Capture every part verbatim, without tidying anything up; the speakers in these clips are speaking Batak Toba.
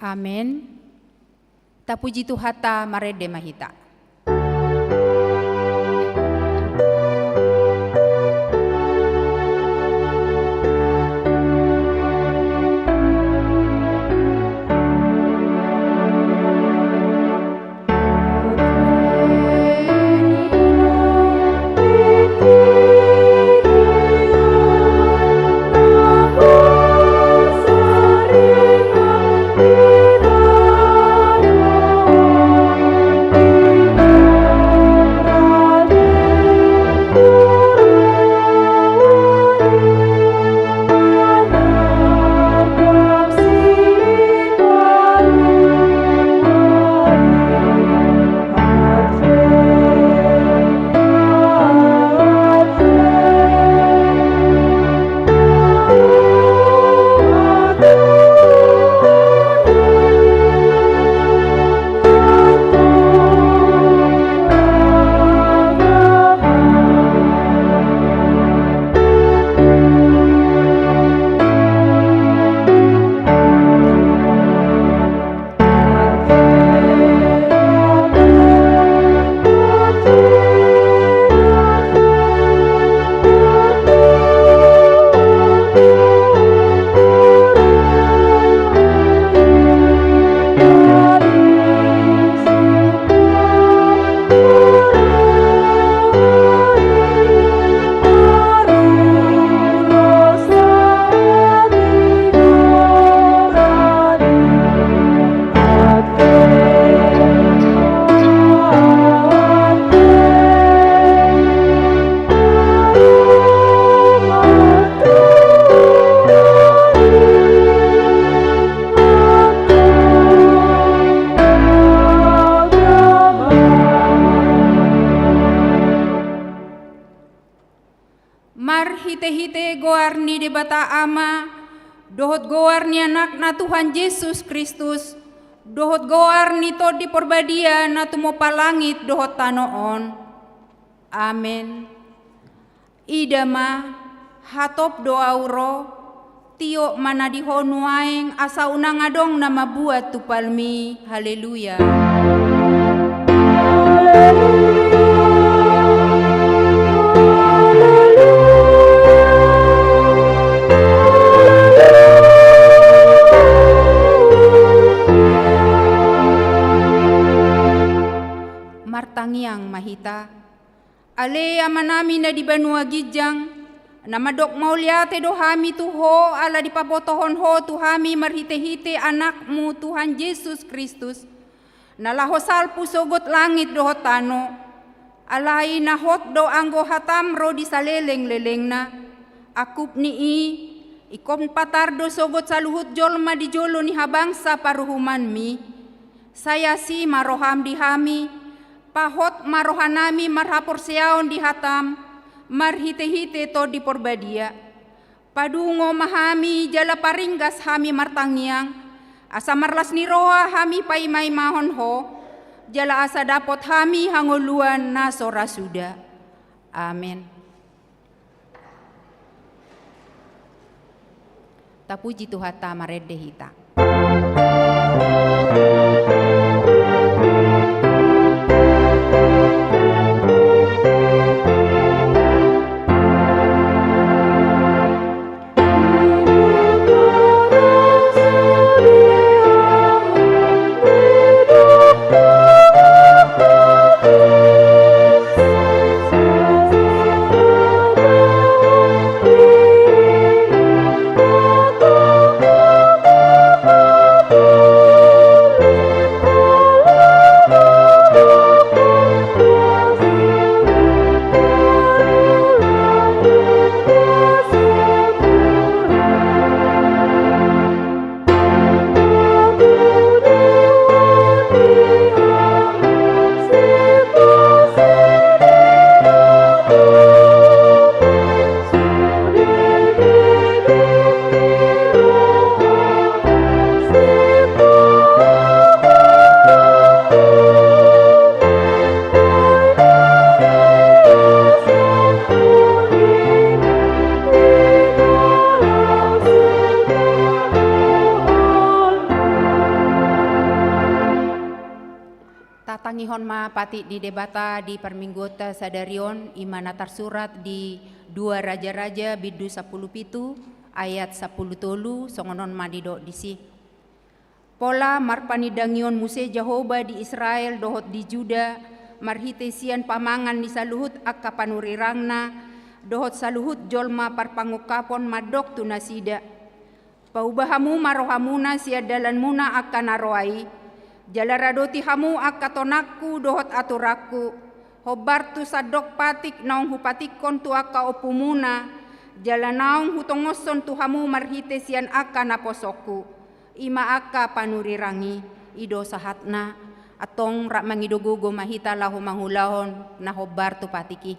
Amen. Tapuji Tuhanta, marende ma hita. Marhitehite goar ni Debata Ama, dohot goar ni Anakna Tuhan Jesus Kristus, dohot goar ni Tondi Porbadia na tumompa langit dohot tano on. Amen. Ida ma, hatop do ahu ro, tiop ma na di ho nuaeng asa unang adong na mambuat tu palmi. Haleluya. Martangiang ma hita. Ale Amanami na di banua ginjang, na mandok mauliate do hami tu Ho ala dipabotohon Ho tu hami marhitehite Anakmu Tuhan Jesus Kristus, na laho salpu sogot langit dohot tano. Alai na hot do anggo hatam ro di salelenglelengna. Angkup ni i, ingkon patar do sogot saluhut jolma di jolo ni habangsa paruhumanmi. Sai asi ma roham di hami, pahot ma rohanami marhaporseaon di hatam, marhitehite Tondi Porbadia. Padungo ma hami jala paringgas hami martangiang, asa marlas ni roha hami paimaimahon Ho, jala asa dapot hami hangoluan na so ra suda. Amen. Tapuji Tuhanta, marende hita. Hon ma patik ni Debata di parmingguonta sadari on, i ma na tarsurat di dua Raja-raja bindu sampulu pitu ayat sampulu tolu, songon on ma didok disi. Pola marpanindangion muse Jahowa di Israel dohot di Juda, marhite sian pamangan ni saluhut angka panurirangna, dohot saluhut jolma parpangungkapon mandok tu nasida. Pauba hamu ma rohamuna sian dalanmuna angka na roa i, jala radoti hamu angka tonangku dohot aturanku, hombar tu sandok patik naung hupatikkon tu angka ompumuna, jala naung hutongoshon tu hamu marhite sian angka naposongku, i ma angka panurirang i. I do sahatna. Antong rap mangido gogo ma hita laho mangulahon na hombar tu patik i.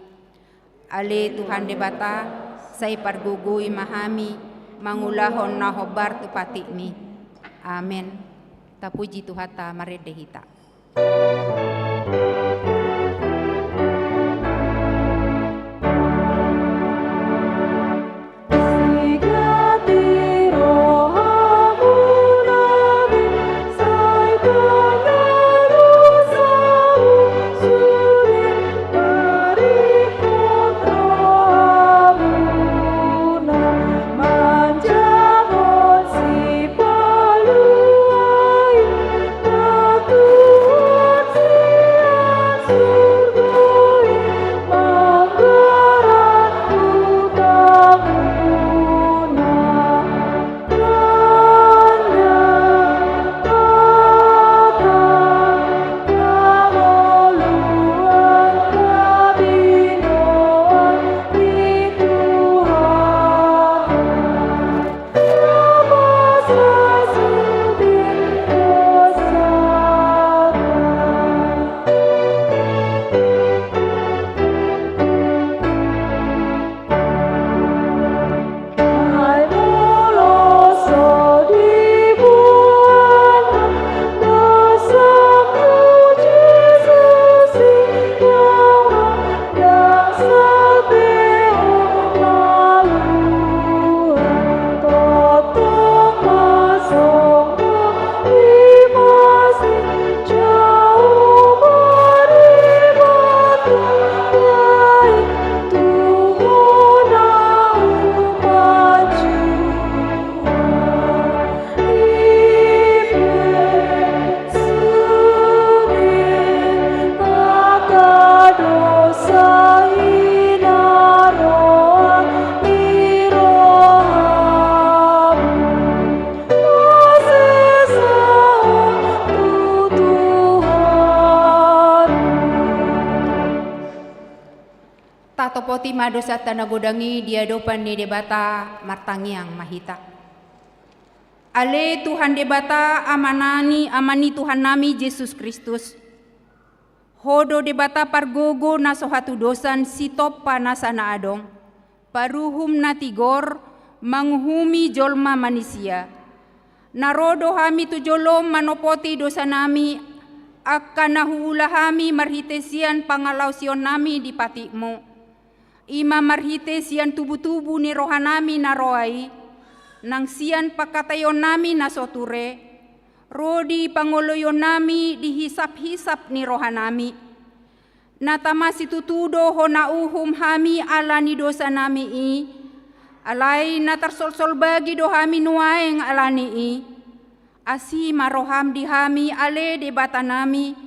Ale Tuhan Debata, sai pargogoi ma hami mangulahon na hombar tu patikmi. Amen. Tapuji Tuhanta, marende hita. Tatopoti ma dosanta na godang i di adopan ni Debata, martangiang ma hita. Ale Tuhan Debata, Amanami, Ama ni Tuhannami Jesus Kristus. Ho do Debata pargogo na so hatudosan, sitompa nasa na adong, paruhum na tigor, manguhumi jolma manisia. Na ro do hami tu jolom manopoti dosanami, angka na huula hami marhite sian pangalaosionnami di patikmu. I ma marhite sian tubutubu ni rohanami na roa i, nang sian pangkataionnami na so ture, ro di pangoloionnami di hisaphisap ni rohanami. Na tama situtu do hona uhum hami ala ni dosanami i, alai na tarsolsol bagi do hami nuaeng ala ni i. Asi ma roham di hami, ale Debatanami,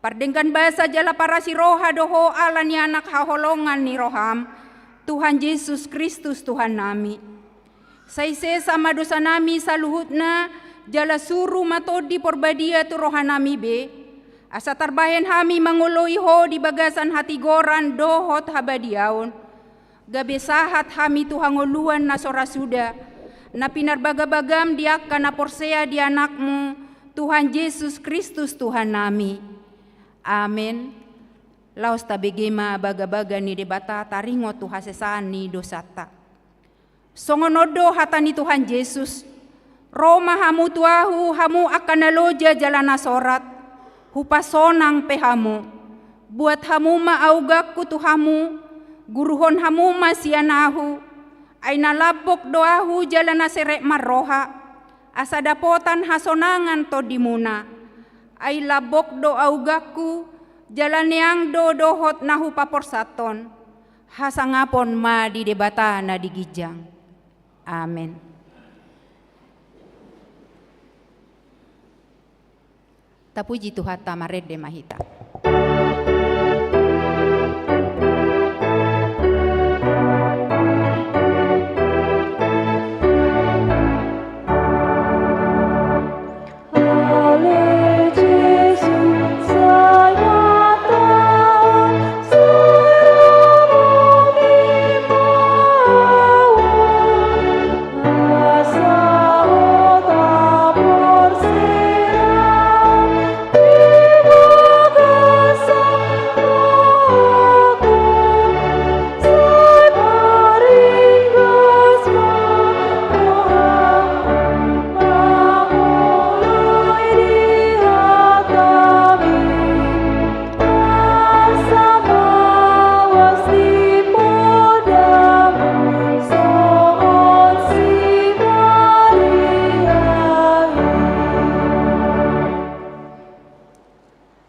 pardenggan basa jala parasi roha do ho ala ni Anak haholongan ni roham, Tuhan Jesus Kristus Tuhannami. Sai sesa ma dosanami saluhutna, jala suru ma Tondi Porbadia tu rohanami be, asa tarbahen hami mangoloi ho di bagasan hatigoran dohot habadiaon. Gabe sahat hami tu hangoluan na so ra suda, na pinarbagabagam di angka na porsea di Anakmu, Tuhan Jesus Kristus Tuhannami. Amen. Laos tabege ma bagabaga ni Debata taringot tu hasesaan ni dosanta. Songon on do hata ni Tuhan Jesus: Ro ma hamu tu Ahu, hamu angka na loja jala na sorat, hupasonang pe hamu. Buat hamu ma augangku tu hamu, guruhon hamu ma sian Ahu. Ai na lambok do Ahu jala na serep marroha, asa dapotan hasonangan tondimuna. Ai lambok do augangku, jala neang do dohot na hupaporsathon, hasangapon ma di Debata na di ginjang. Amen. Tapuji Tuhanta, marende ma hita.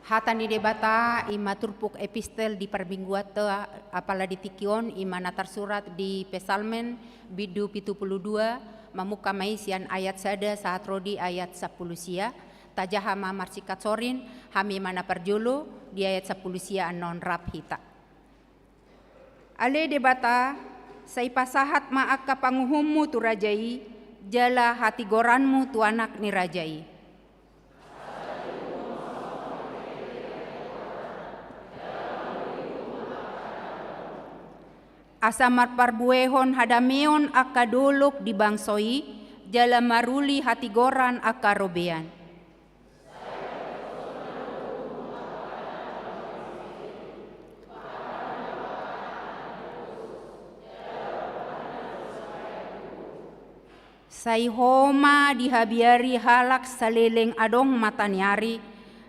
Hata ni Debata i ma turpuk epistel di parmingguanta, apala di tingki on, i ma na tarsurat di Psalmen bindu pitu pulu dua, mamungka ma i sian ayat sada sahat ro di ayat sampulu sia. Tajaha ma marsingkat sorin, hami ma na parjolo, di ayat sampulu sia annon rap hita. Ale Debata, sai pasahat ma angka panguhummu tu raja i, jala hatigoranmu tu anak ni raja i. Asa marparbuehon hadameon angka dolok di bangso i, jala maruli hatigoran angka robean. Sai Ho ma dihabiari halak saleleng adong mataniari,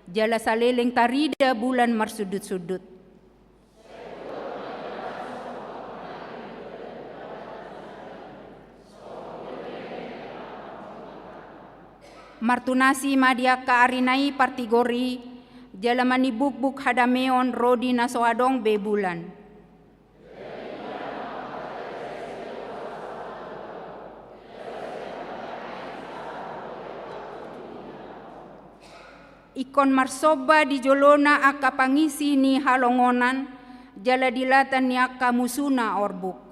jala saleleng tarida bulan marsundutsundut. Martunasi ma di angka arina i partigor i, jala manimbukbuk hadameon ro di na so adong be bulan. Ingkon marsomba di jolona angka pangisi ni halongonan, jala di latan ni angka musuna orbuk.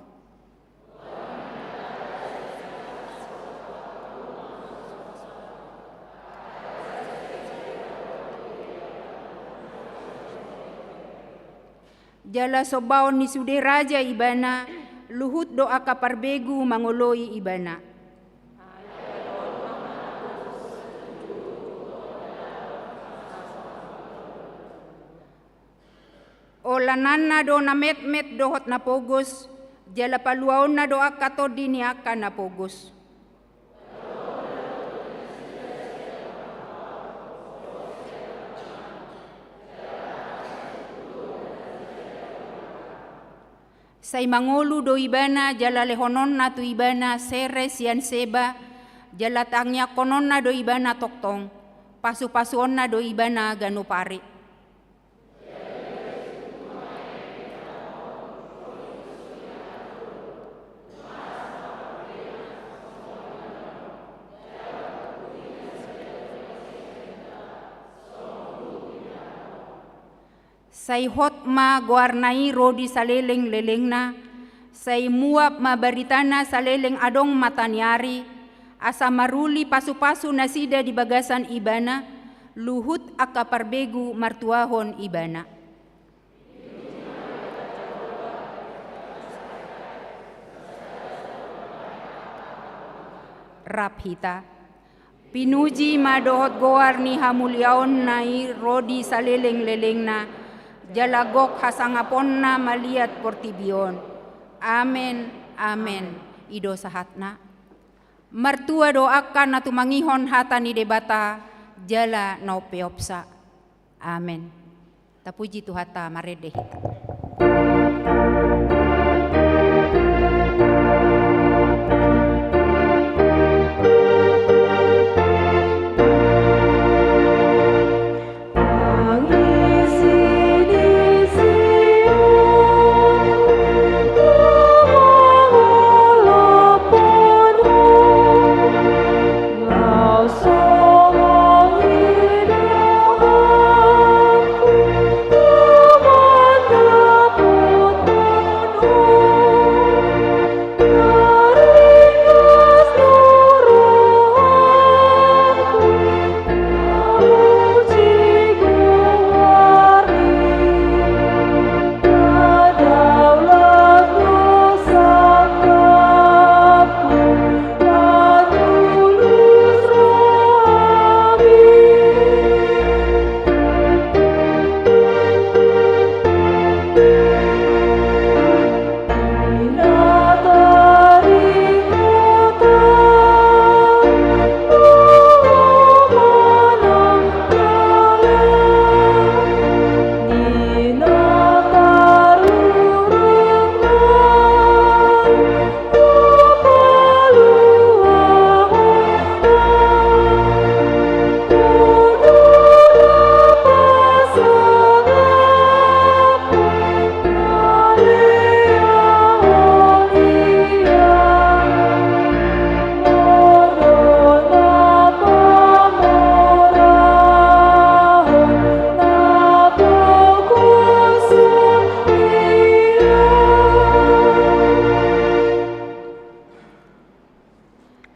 Jala sombaon ni sude raja ibana, luhut do angka parbegu mangoloi ibana. Olananna do na metmet dohot na pogos, jala paluaonna do angka tondi ni angka na pogos. Sai mangolu do ibana jala lehononna tu ibana sere sian Seba, jala tangiangkononna do ibana tongtong, pasupasuonna do ibana ganup ari. Sai hot ma goarna i ro di saleleng lelengna, sai muap ma baritana saleleng adong mataniari, asa maruli pasupasu nasida di bagasan ibana, luhut angka parbegu martuahon ibana. Rap hita. Pinuji ma dohot goar ni hamuliaonna i ro di saleleng lelengna, jala gok hasangaponna maliat portibi on. Amen, amen. I do sahatna. Martua do angka na tumangihon hata ni Debata, jala na umpeopsa. Amen. Tapuji Tuhanta, marende hita.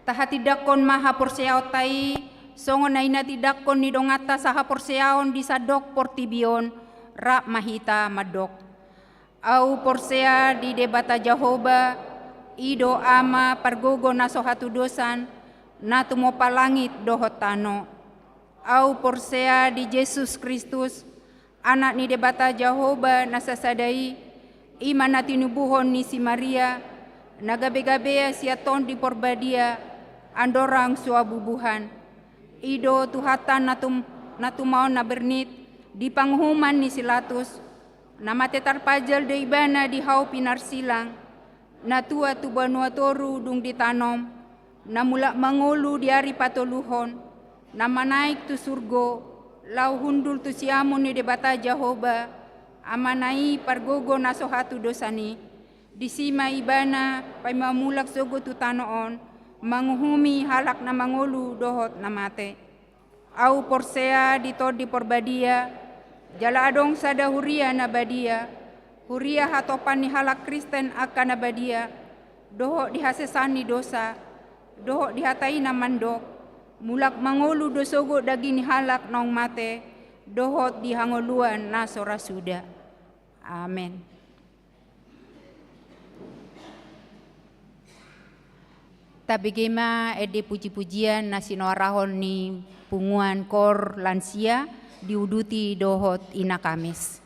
Tahatindangkon ma haporseaonta i, songon na hinatindangkon ni donganta sahaporseaon di sandok portibi on, rap ma hita mandok. Ahu porsea di Debata Jahowa, i do Ama pargogo na so hatudosan, na tumompa langit dohot tano. Ahu porsea di Jesus Kristus, Anak ni Debata Jahowa na sasada i, i ma na tinubuhon ni si Maria, na gabe-gabea sian Tondi Porbadia, andorang so habubuhan. I do Tuhanta na tum-, na tumaon na bernit, di panguhuman ni si Latus, na mate tarpajal do ibana di hau pinarsilang, na tuat tu banua toru dung ditanom, na mulak mangolu di ari patoluhon, na manaek tu surgo, laho hundul tu siamun ni Debata Jahowa, Amana i pargogo na so hatudosan i, disi ma ibana paima mulak sogot tu tano on, manguhumi halak na mangolu dohot na mate. Ahu porsea di Tondi Porbadia, jala adong sada huria na badia, huria hatopan ni halak Kristen angka na badia, dohot di hasesaan ni dosa, dohot di hata i na mandok, mulak mangolu do sogot daging ni halak naung mate, dohot di hangoluan na so ra suda. Amen. Tabege ma ende puji-pujian na sinoarahon ni punguan kor lansia, diuduti dohot Ina Kamis.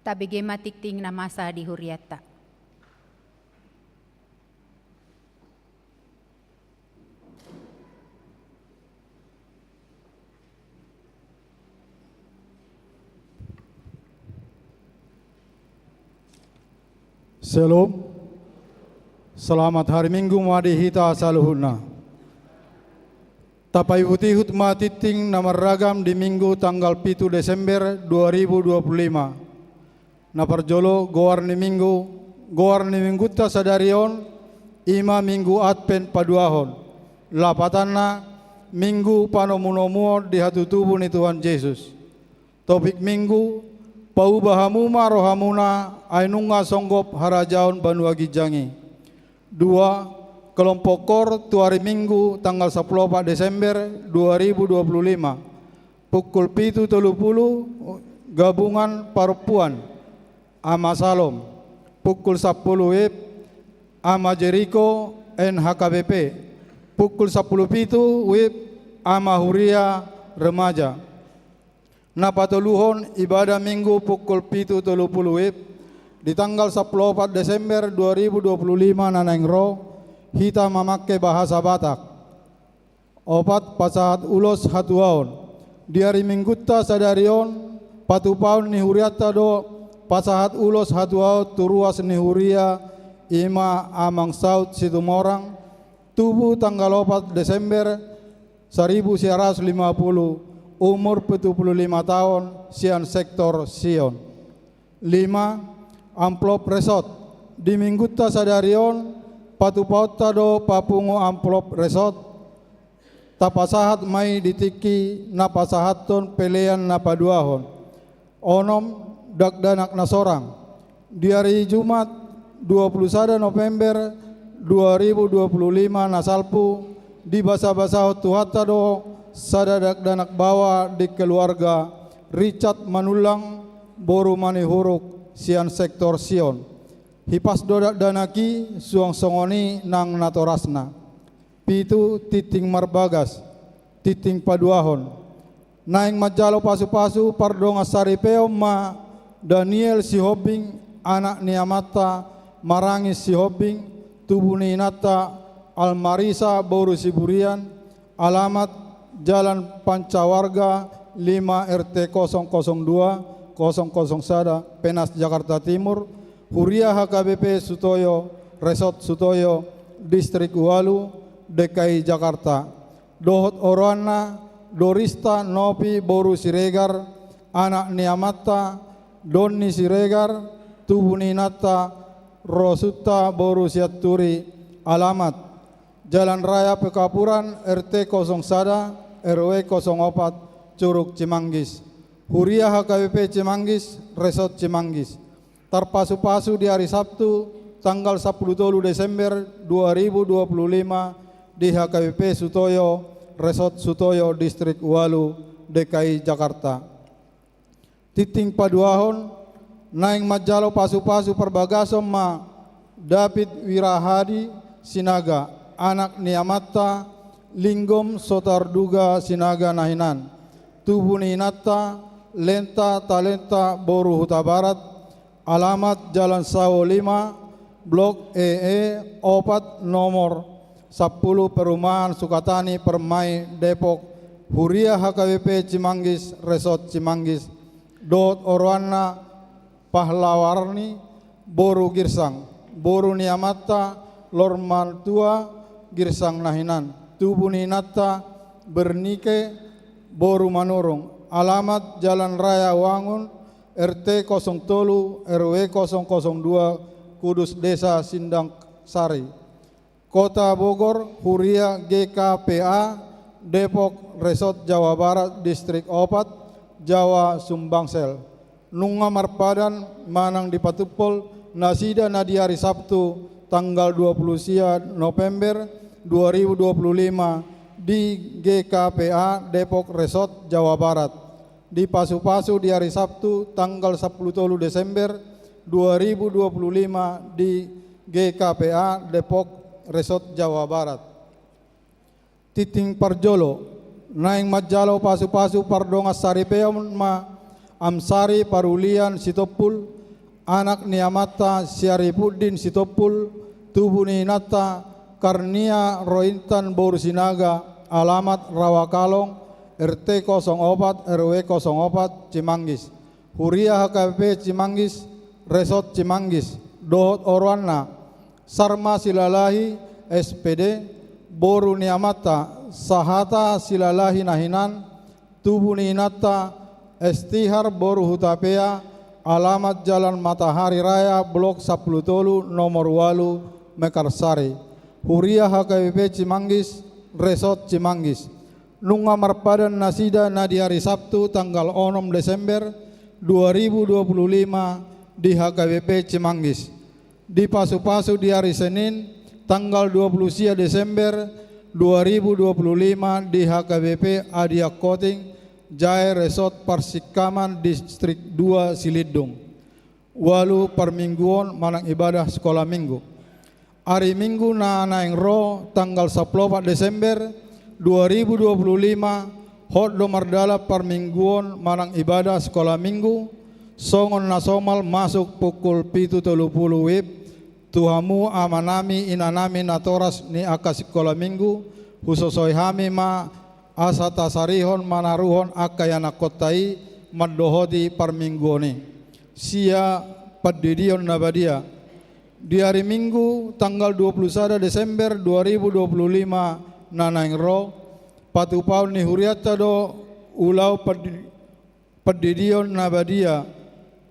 Tabege ma tingting na masa di hurianta. Shalom. Selamat hari Minggu ma di hita saluhutna. Tapaihut-ihut ma tingting na marragam di Minggu tanggal pitu Desember dua ribu dua puluh lima. Na parjolo, goar ni Minggu, goar ni Minggunta sadari on, i ma Minggu Advent paduahon. Lapatanna, Minggu panomu-nomuon di hatutubu ni Tuhan Jesus. Topik Minggu, pauba hamu ma rohamuna, ai nunga songgop harajaon banua ginjang i. Dua, kelompok kor tu ari Minggu tanggal sampulu opat Desember dua ribu dua puluh lima. Pukul pitu tolu pulu, gabungan parompuan, Ama Salom. Pukul sampulu wib, Ama Jeriko, N H K B P. Pukul sampulu pitu wib, Ama Huria, remaja. Na patoluhon, ibadah Minggu pukul pitu tolu pulu wib, di tanggal sampulu opat Desember dua ribu dua puluh lima na naeng ro, hita mamangke bahasa Batak. Opat, pasahat ulos hatuaon. Di ari Minggunta sadari on, patupaon ni hurianta do pasahat ulos hatuaon tu ruas ni huria, i ma Amang Saud Situmorang, tubu tanggal opat Desember saribu sia ratus lima pulu, umur pitu pulu lima taon, sian sektor Sion. Lima, amplop resot. Di Minggunta sadari on, patupaonta do papungu amplop resot, tapasahat ma i di tingki na pasahathon pelean na paduahon. Onom, dakdanak na sorang. Di ari Jumat, dua pulu sada November dua ribu dua pulu lima na salpu, dibasabasahon Tuhanta do sada dakdanak baoa di keluarga Richard Manullang, boru Manihuruk, sian sektor Sion. Hipas do dakdanak i, suang songon i nang natorasna. Pitu, tingting marbagas, tingting paduahon. Naeng manjalo pasupasu pardongan saripeon ma Daniel Sihombing, anak ni amanta Marangis Sihombing, tubu ni inanta Almarisa boru Siburian, alamat Jalan Pancawarga lima, R T kosong kosong dua, kosong kosong sada, Penas, Jakarta Timur, huria H K B P Sutoyo, Resort Sutoyo, Distrik Ualu, D K I Jakarta. Dohot oroanna, Dorista Nopi boru Siregar, anak ni amanta Donni Siregar, tubu ni inanta Rosunta boru Sianturi, alamat Jalan Raya Pekampuran, R T kosong sada, R W kosong opat, Curug Cimanggis. Huria H K B P Cimanggis, Resort Cimanggis. Tarpasupasu di ari Sabtu, tanggal sampulu tolu Desember dua ribu dua puluh lima, di H K B P Sutoyo, Resort Sutoyo, Distrik Ualu, D K I Jakarta. Tingting paduahon, naeng manjalo pasupasu parbagason ma David Wirahadi Sinaga, anak ni amanta Linggom Sotarduga Sinaga na hinan, tubu ni inanta Lenta Talenta boru Hutabarat, alamat Jalan Sawo lima, Blok E E opat, nomor sampulu, Perumahan Sukatani, Permai, Depok, huria H K B P Cimanggis, Resort Cimanggis, dohot oroanna Pahlawarni boru Girsang, boru ni amanta Lormantua Girsang na hinan, tubu ni inanta Bernike boru Manurung, alamat Jalan Raya Wangun, R T kosong tolu, R W kosong kosong dua, Kudus Desa Sindang Sari. Kota Bogor, huria G K P A, Depok, Resort Jawa Barat, Distrik opat, Jawa Sumbangsel. Nunga marpadan manang dipatumpol nasida na di ari Sabtu, tanggal dua pulu sia November dua ribu dua pulu lima, di G K P A Depok, Resort Jawa Barat. Dipasupasu di ari Sabtu, tanggal sampulu tolu Desember dua ribu dua pulu lima, di G K P A Depok, Resort Jawa Barat. Tingting parjolo, naeng manjalo pasupasu pardongan saripeon ma Amsari Parulian Sitompul, Anak ni amanta Siaripuddin Sitompul, tubu ni inanta Karnia Rointan boru Sinaga, alamat Rawakalong, R T kosong opat, R W kosong opat, Cimanggis. Huria H K B P Cimanggis, Resort Cimanggis, dohot oroanna, Sarma Silalahi, S P D, boru ni amanta Sahata Silalahi na hinan, tubu ni inanta Estihar boru Hutapea, alamat Jalan Matahari Raya, blok sampulu tolu, nomor ualu, Mekarsari. Huria H K B P Cimanggis, Resort Cimanggis. Nunga marpadan nasida na di ari Sabtu tanggal onom Desember dua ribu dua puluh lima di H K B P Cimanggis. Dipasupasu di ari Senin tanggal dua puluh sia Desember dua ribu dua puluh lima di H K B P Adian Koting, Jae Resort Parsikaman, Distrik dua Silindung. Ualu parmingguon manang ibadah sikola minggu. Ari Minggu na naeng ro tanggal sampulu opat Desember dua ribu dua puluh lima, hot do mardalan parmingguon manang ibadah sikola minggu, songon na somal masuk pukul pitu tolu pulu WIB, tu hamu amanami inanami natoras ni angka sikola minggu, husosoi hami ma asa tasarihon manaruhon angka ianakkonta i mandohoti parmingguon i. Sia pandidion na badia. Di ari Minggu tanggal dua puluh sada Desember dua ribu dua puluh lima na naeng ro, patupaon ni hurianta do ulaon pandi-, pandidion na badia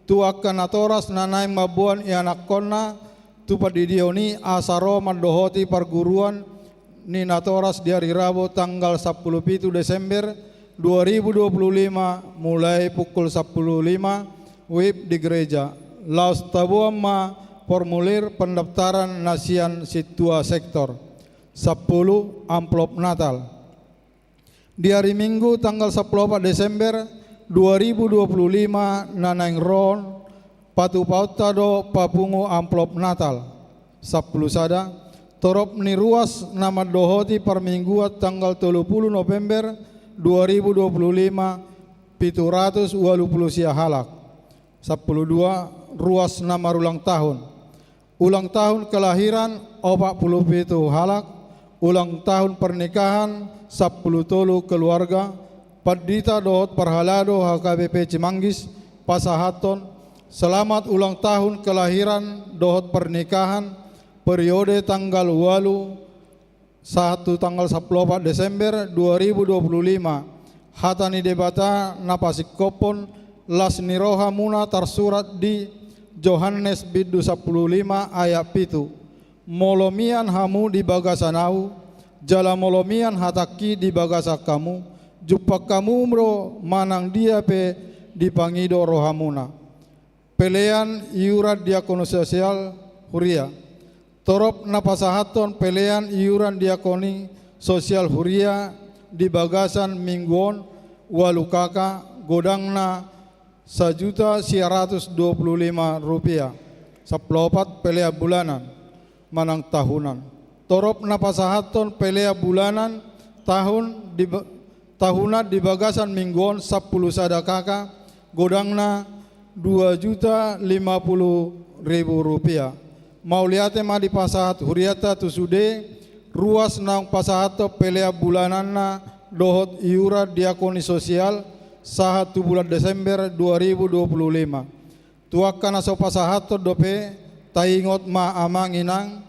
tu angka natoras na naeng mamboan ianakkonna tu pandidion i asa ro mandohoti parguruan ni natoras di ari Rabu tanggal sampulu pitu Desember dua ribu dua puluh lima, mulai pukul sampulu lima WIB di gereja. Laos taboan ma formulir pendaftaran na sian sintua sektor. Sampulu, amplop Natal. Di ari Minggu tanggal sampulu opat Desember dua ribu dua puluh lima na naeng ro on, patupaonta do papungu amplop Natal. Sampulu sada, torop ni ruas na mandohoti parmingguan tanggal tolu pulu November dua ribu dua puluh lima, pitu ratus ualu pulu sia halak. Sampulu dua, ruas na marulang tahun. Ulang tahun kelahiran opat pulu pitu halak, ulang tahun pernikahan sampulu tolu keluarga, pandita dohot parhalado H K B P Cimanggis pasahathon selamat ulang tahun kelahiran dohot pernikahan periode tanggal ualu sahat tu tanggal sampulu opat Desember dua ribu dua puluh lima. Hata ni Debata na pasingkophon las ni rohamuna tarsurat di Johannes bindu sampulu lima ayat pitu. Molo mian hamu di bagasan ahu, jala molo mian hatangki di bagasan hamu, jumpang hamu do manang dia pe dipangido rohamuna. Pelean iuran diakoni sosial huria. Torop na pasahathon pelean iuran diakoni sosial huria di bagasan minggu on ualu kaka, godangna sajuta sia ratus dua pulu lima rupiah. Sampulu opat, pelean bulanan manang tahunan. Torop na pasahathon pelean bulanan tahun di ba-, tahunan di bagasan minggu on sampulu sada kaka, godangna dua juta lima pulu ribu rupiah. Mauliate ma dipasahat hurianta tu sude ruas naung pasahathon pelean bulananna dohot iuran diakoni sosial sahat tu bulan Desember dua ribu dua puluh lima. Tu angka na so pasahathon dope, taingot ma amang inang,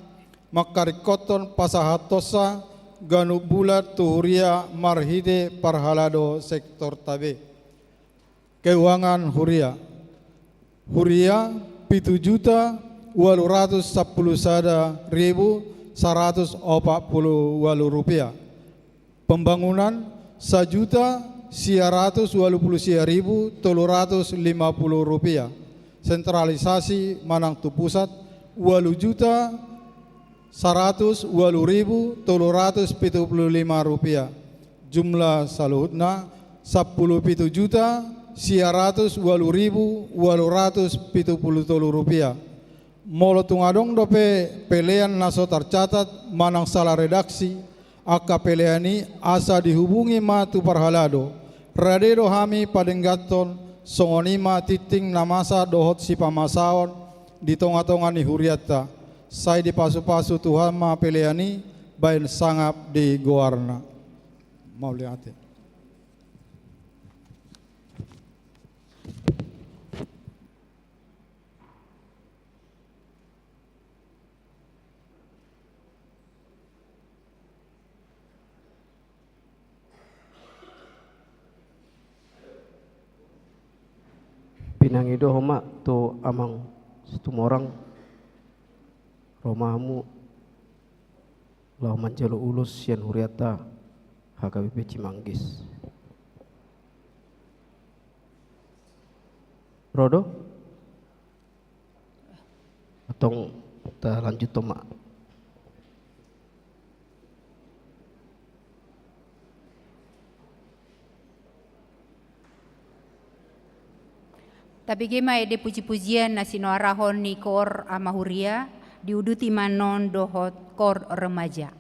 mangkaringkothon pasahathonsa ganup bulan tu huria marhite parhalado sektorta be. Keuangan huria. Huria, pitu juta ualu ratus sampulu sada ribu saratus opat pulu ualu rupiah. Pembangunan, sajuta sia ratus ualu pulu sia ribu tolu ratus lima pulu rupiah. Sentralisasi manang tu pusat, ualu juta saratus ualu ribu tolu ratus pitu pulu lima rupiah. Jumlah saluhutna, sampulu pitu juta sia ratus ualu ribu ualu ratus pitu pulu tolu rupiah. Molo tung adong dope pelean na so tarcatat manang sala redaksi angka pelean i, asa dihubungi ma tu parhalado. Rade do hami padengganhon Songon i ma tingting na masa dohot sipamasaon di tonga-tonga ni hurianta. Sai dipasupasu Tuhan ma pelean i baen sangap di goarna. Mauliate. Pinangido ho ma tu Amang Situmorang, ro ma hamu laho manjalo ulos sian hurianta H K B P Cimanggis. Ro do? Antong talanjuthon ma. Tabege ma ende puji-pujian na sinoarahon ni koor ama huria, diuduti ma annon dohot koor remaja.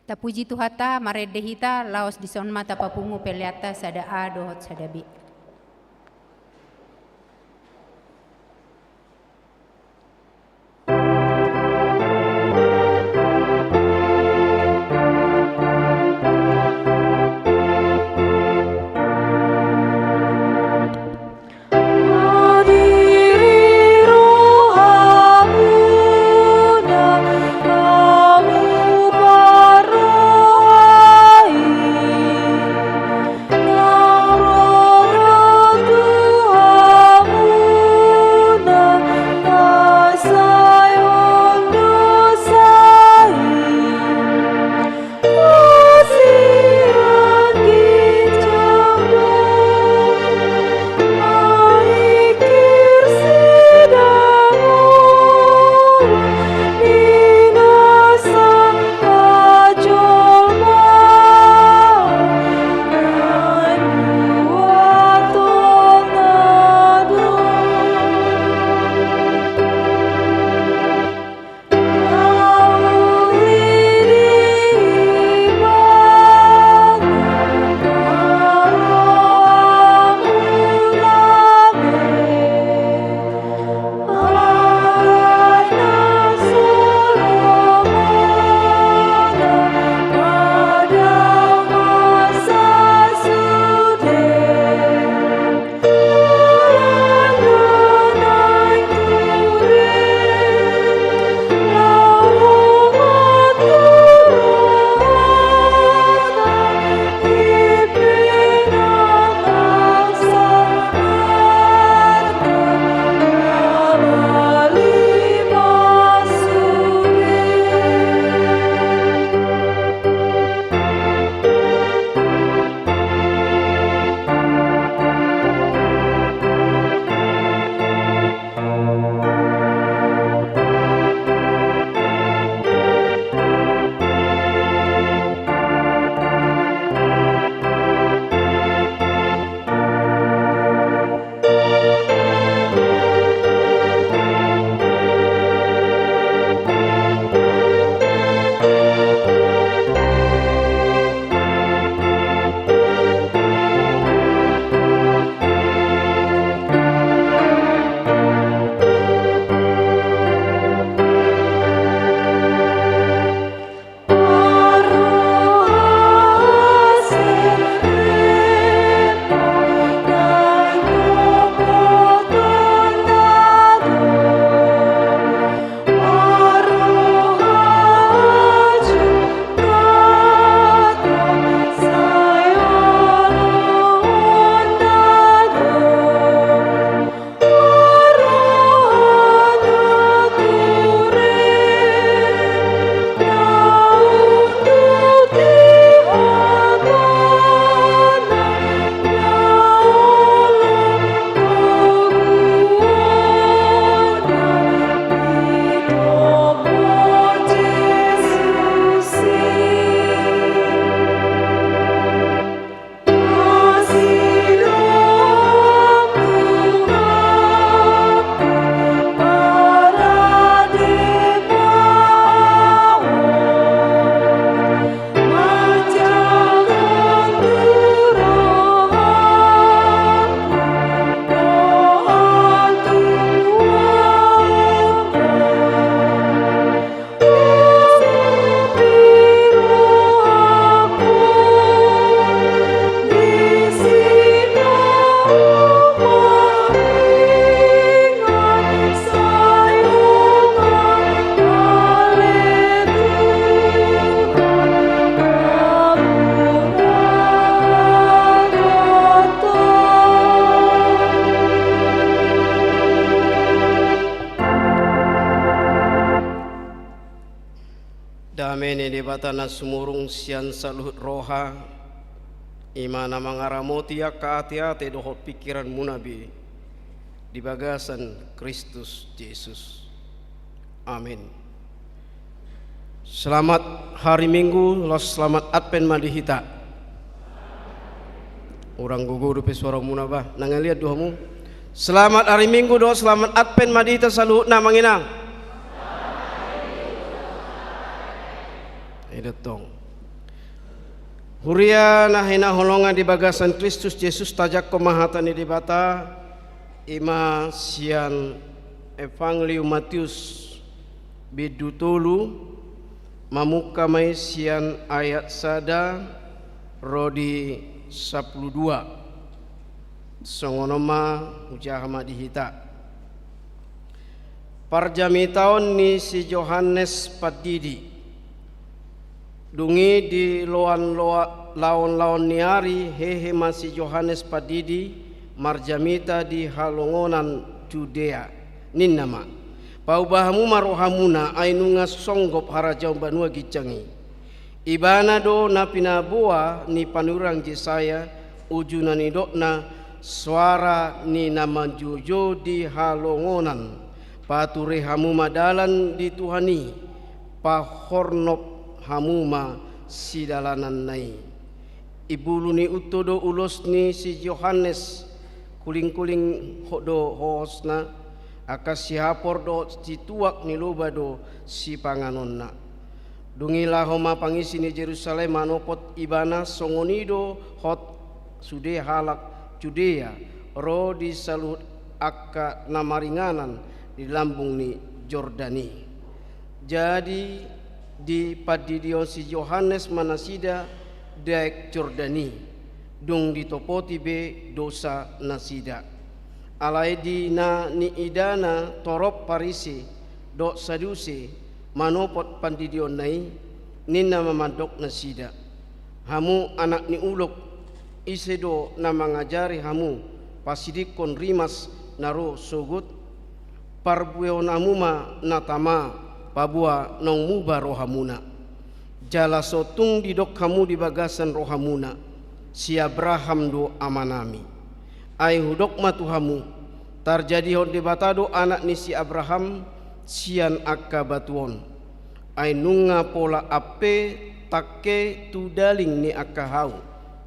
Tapuji Tuhanta, marende hita, laos dison ma tapapungu peleanta sada A dohot sada B. Dame ni Debata na sumurung sian saluhut roha, i ma na mangaramoti angka ateate dohot pingkiranmuna be di bagasan Kristus Jesus. Amin. Selamat hari Minggu, laos selamat Advent ma di hita. Hurang gogo dope suaramuna bah, na ngaliat do hamu. Selamat hari Minggu dohot selamat Advent ma di hita saluhutna, amang inang. Ida tong. Huria na hinaholongan di bagasan Kristus Jesus, tajangkon ma hata ni Debata, i ma sian Evangelium Matius bindu tolu, mamungka ma i sian ayat sada ro di sampulu dua. Songon on ma, hujaha ma di hita. Parjamitaon ni si Johannes Pandidi. Dung i di loan-loa-, laon-laon ni ari, hehe ma si Johannes Pandidi marjamita di halongonan Judea. Ninna ma: Pauba hamu ma rohamuna, ai nunga songgop harajaon banua ginjang i. Ibana do na pinaboa ni panurirang Jesaya, uju na nidokna: Soara ni na manjojou di halongonan, pature hamu ma dalan di Tuhan i, pahornop hamu ma sidalananna i. Imbulu ni unto do ulos ni si Johannes, kulingkuling ho-, do hohosna, angka sihapor dohot situak ni loba do sipanganonna. Dung i laho ma pangisi ni Jerusalem manopot ibana, songon i do hot sude halak Judea ro di saluhut angka na maringanan di lambung ni Jordan i. Jadi dipandidihon si Johannes ma nasida di aek Jordan i, dung ditopoti be dosa nasida. Alai di na niidana torop Parise dohot Saduse manopot pandidionna i, ninna ma mandok nasida: Hamu anak ni ulok, ise do na mangajari hamu pasidingkon rimas na ro sogot? Parbuehon hamu ma na tama, paboa naung muba rohamuna. Jala so tung didok hamu di bagasan rohamuna: Si Abraham do amanami. Ai hudok ma tu hamu: Tarjadihon Debata do anak ni si Abraham sian angka batu on. Ai nunga pola ampe tangke tu daling ni angka hau.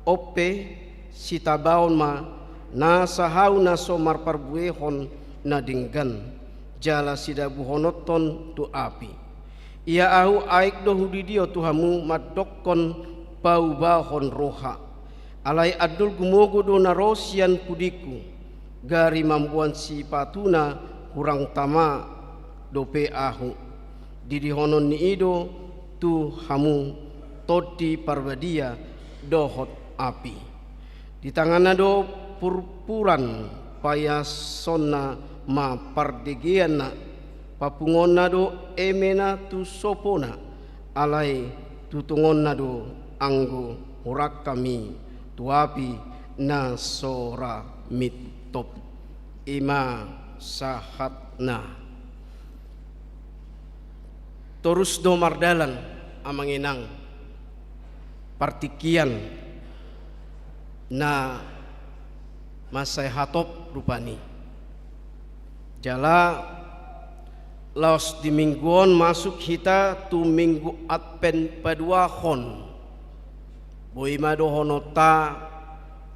On pe, sitabaon ma nasa hau na so marparbuehon na denggan, jala sidabuhononhon tu api. Ia ahu aek do hudidio tu hamu mandokkon paubahon roha. Alai andul gumogo do na ro sian pudingku, gari mamboan sipatuna hurang tama dope ahu. Didihonon ni i do tu hamu Tondi Parbadia dohot api. Di tanganna do purpuran, paiasonna ma pardegeanna, papungonna do emena tu sopona, alai tutungonna do anggo hurangkami tu api na so ra mintop. I ma sahatna. Torus do mardalan, amang inang, partingkian na mansai hatop rupani. Jala laos di minggu on masuk hita tu minggu Advent paduahon. Boi ma dohononta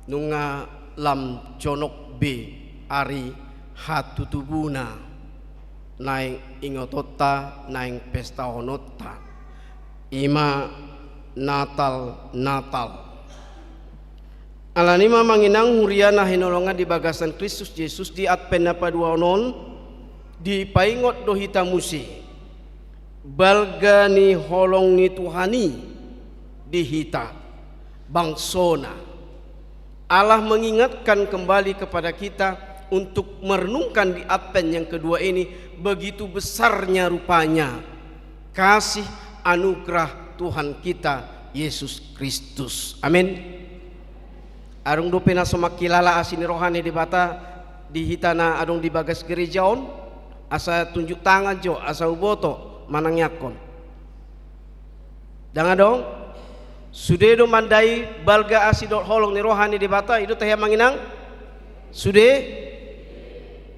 nunga lam jonok be ari hatutubuna, naeng ingotonta, naeng pestahononta. I ma Natal, Natal. Alani i ma, amang inang, huria na hinaholongan di bagasan Kristus Jesus, di Advent na paduahon on dipaingot do hita muse balga ni holong ni Tuhan i di hita, bangsona. Allah mengingatkan kembali kepada kita untuk merenungkan di Advent yang kedua ini, begitu besarnya rupanya kasih anugerah Tuhan kita Yesus Kristus. Amin. Adong dope na so mangkilala asi ni roha ni Debata di hita na adong di bagas gereja on? Asa tunjuk tangan jo, asa huboto manangiangkon. Ndang adong? Sude do mandai balga asi dohot holong ni roha ni Debata, i do tahe, amang inang? Sude?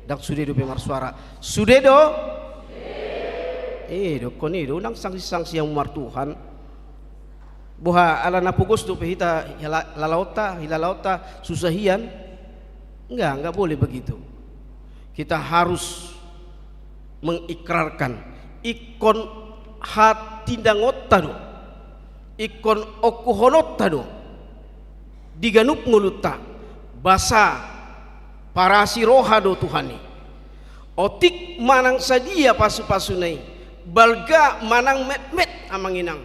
Ndang sude dope marsuara. Sude do? Eh, dokkon i do, unang sangsi-sangsi hamu martuhan. Boha, ala na pogos dope hita hila-, lalaonta, hilalaonta susah hian? Enggak, enggak boleh begitu. Kita harus mengikrarkan, ingkon hatindangonta do. Ingkon ongkuhononta do di ganup ngolunta, basa parasi roha do Tuhan i. Otik manang sadia pasu-pasuna i, balga manang metmet, amang inang.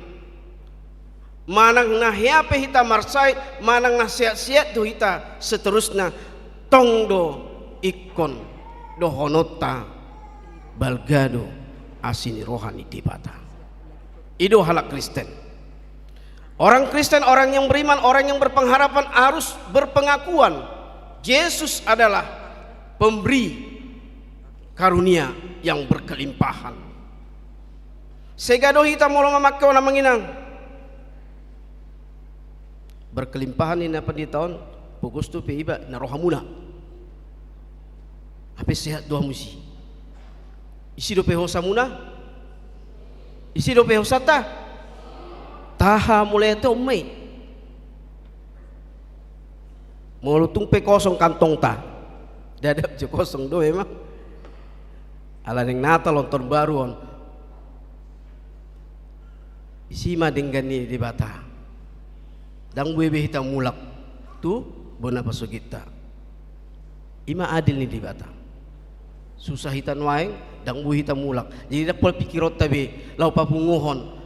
Manang na hea pe hita marsahit, manang na sehat-sehat do hita seterusna, tong do ingkon dohononta balga do asi ni roha ni Debata. I do halak Kristen. Orang Kristen, orang yang beriman, orang yang berpengharapan harus berpengakuan Jesus adalah pemberi karunia yang berkelimpahan. Sega do hita molo mamangke on, amang inang. Berkelimpahan ninna pandita on, pogos dope iba na rohamuna. Hape sehat do hamu disi. Ise dope hosamuna? Ise dope hosanta? Taha, mulai ate on ma i. Molo tung pe kosong kantongta. Dadap jo kosong do memang. Ala naeng Natal on, taon baru on. Disi ma denggan ni Debata. Ndang boi be hita mulak tu bona pasogitta. I ma adil ni Debata. Susah hita nuaeng, ndang boi hita mulak. Jadi ndang pola pingkironta be laho papunguhon.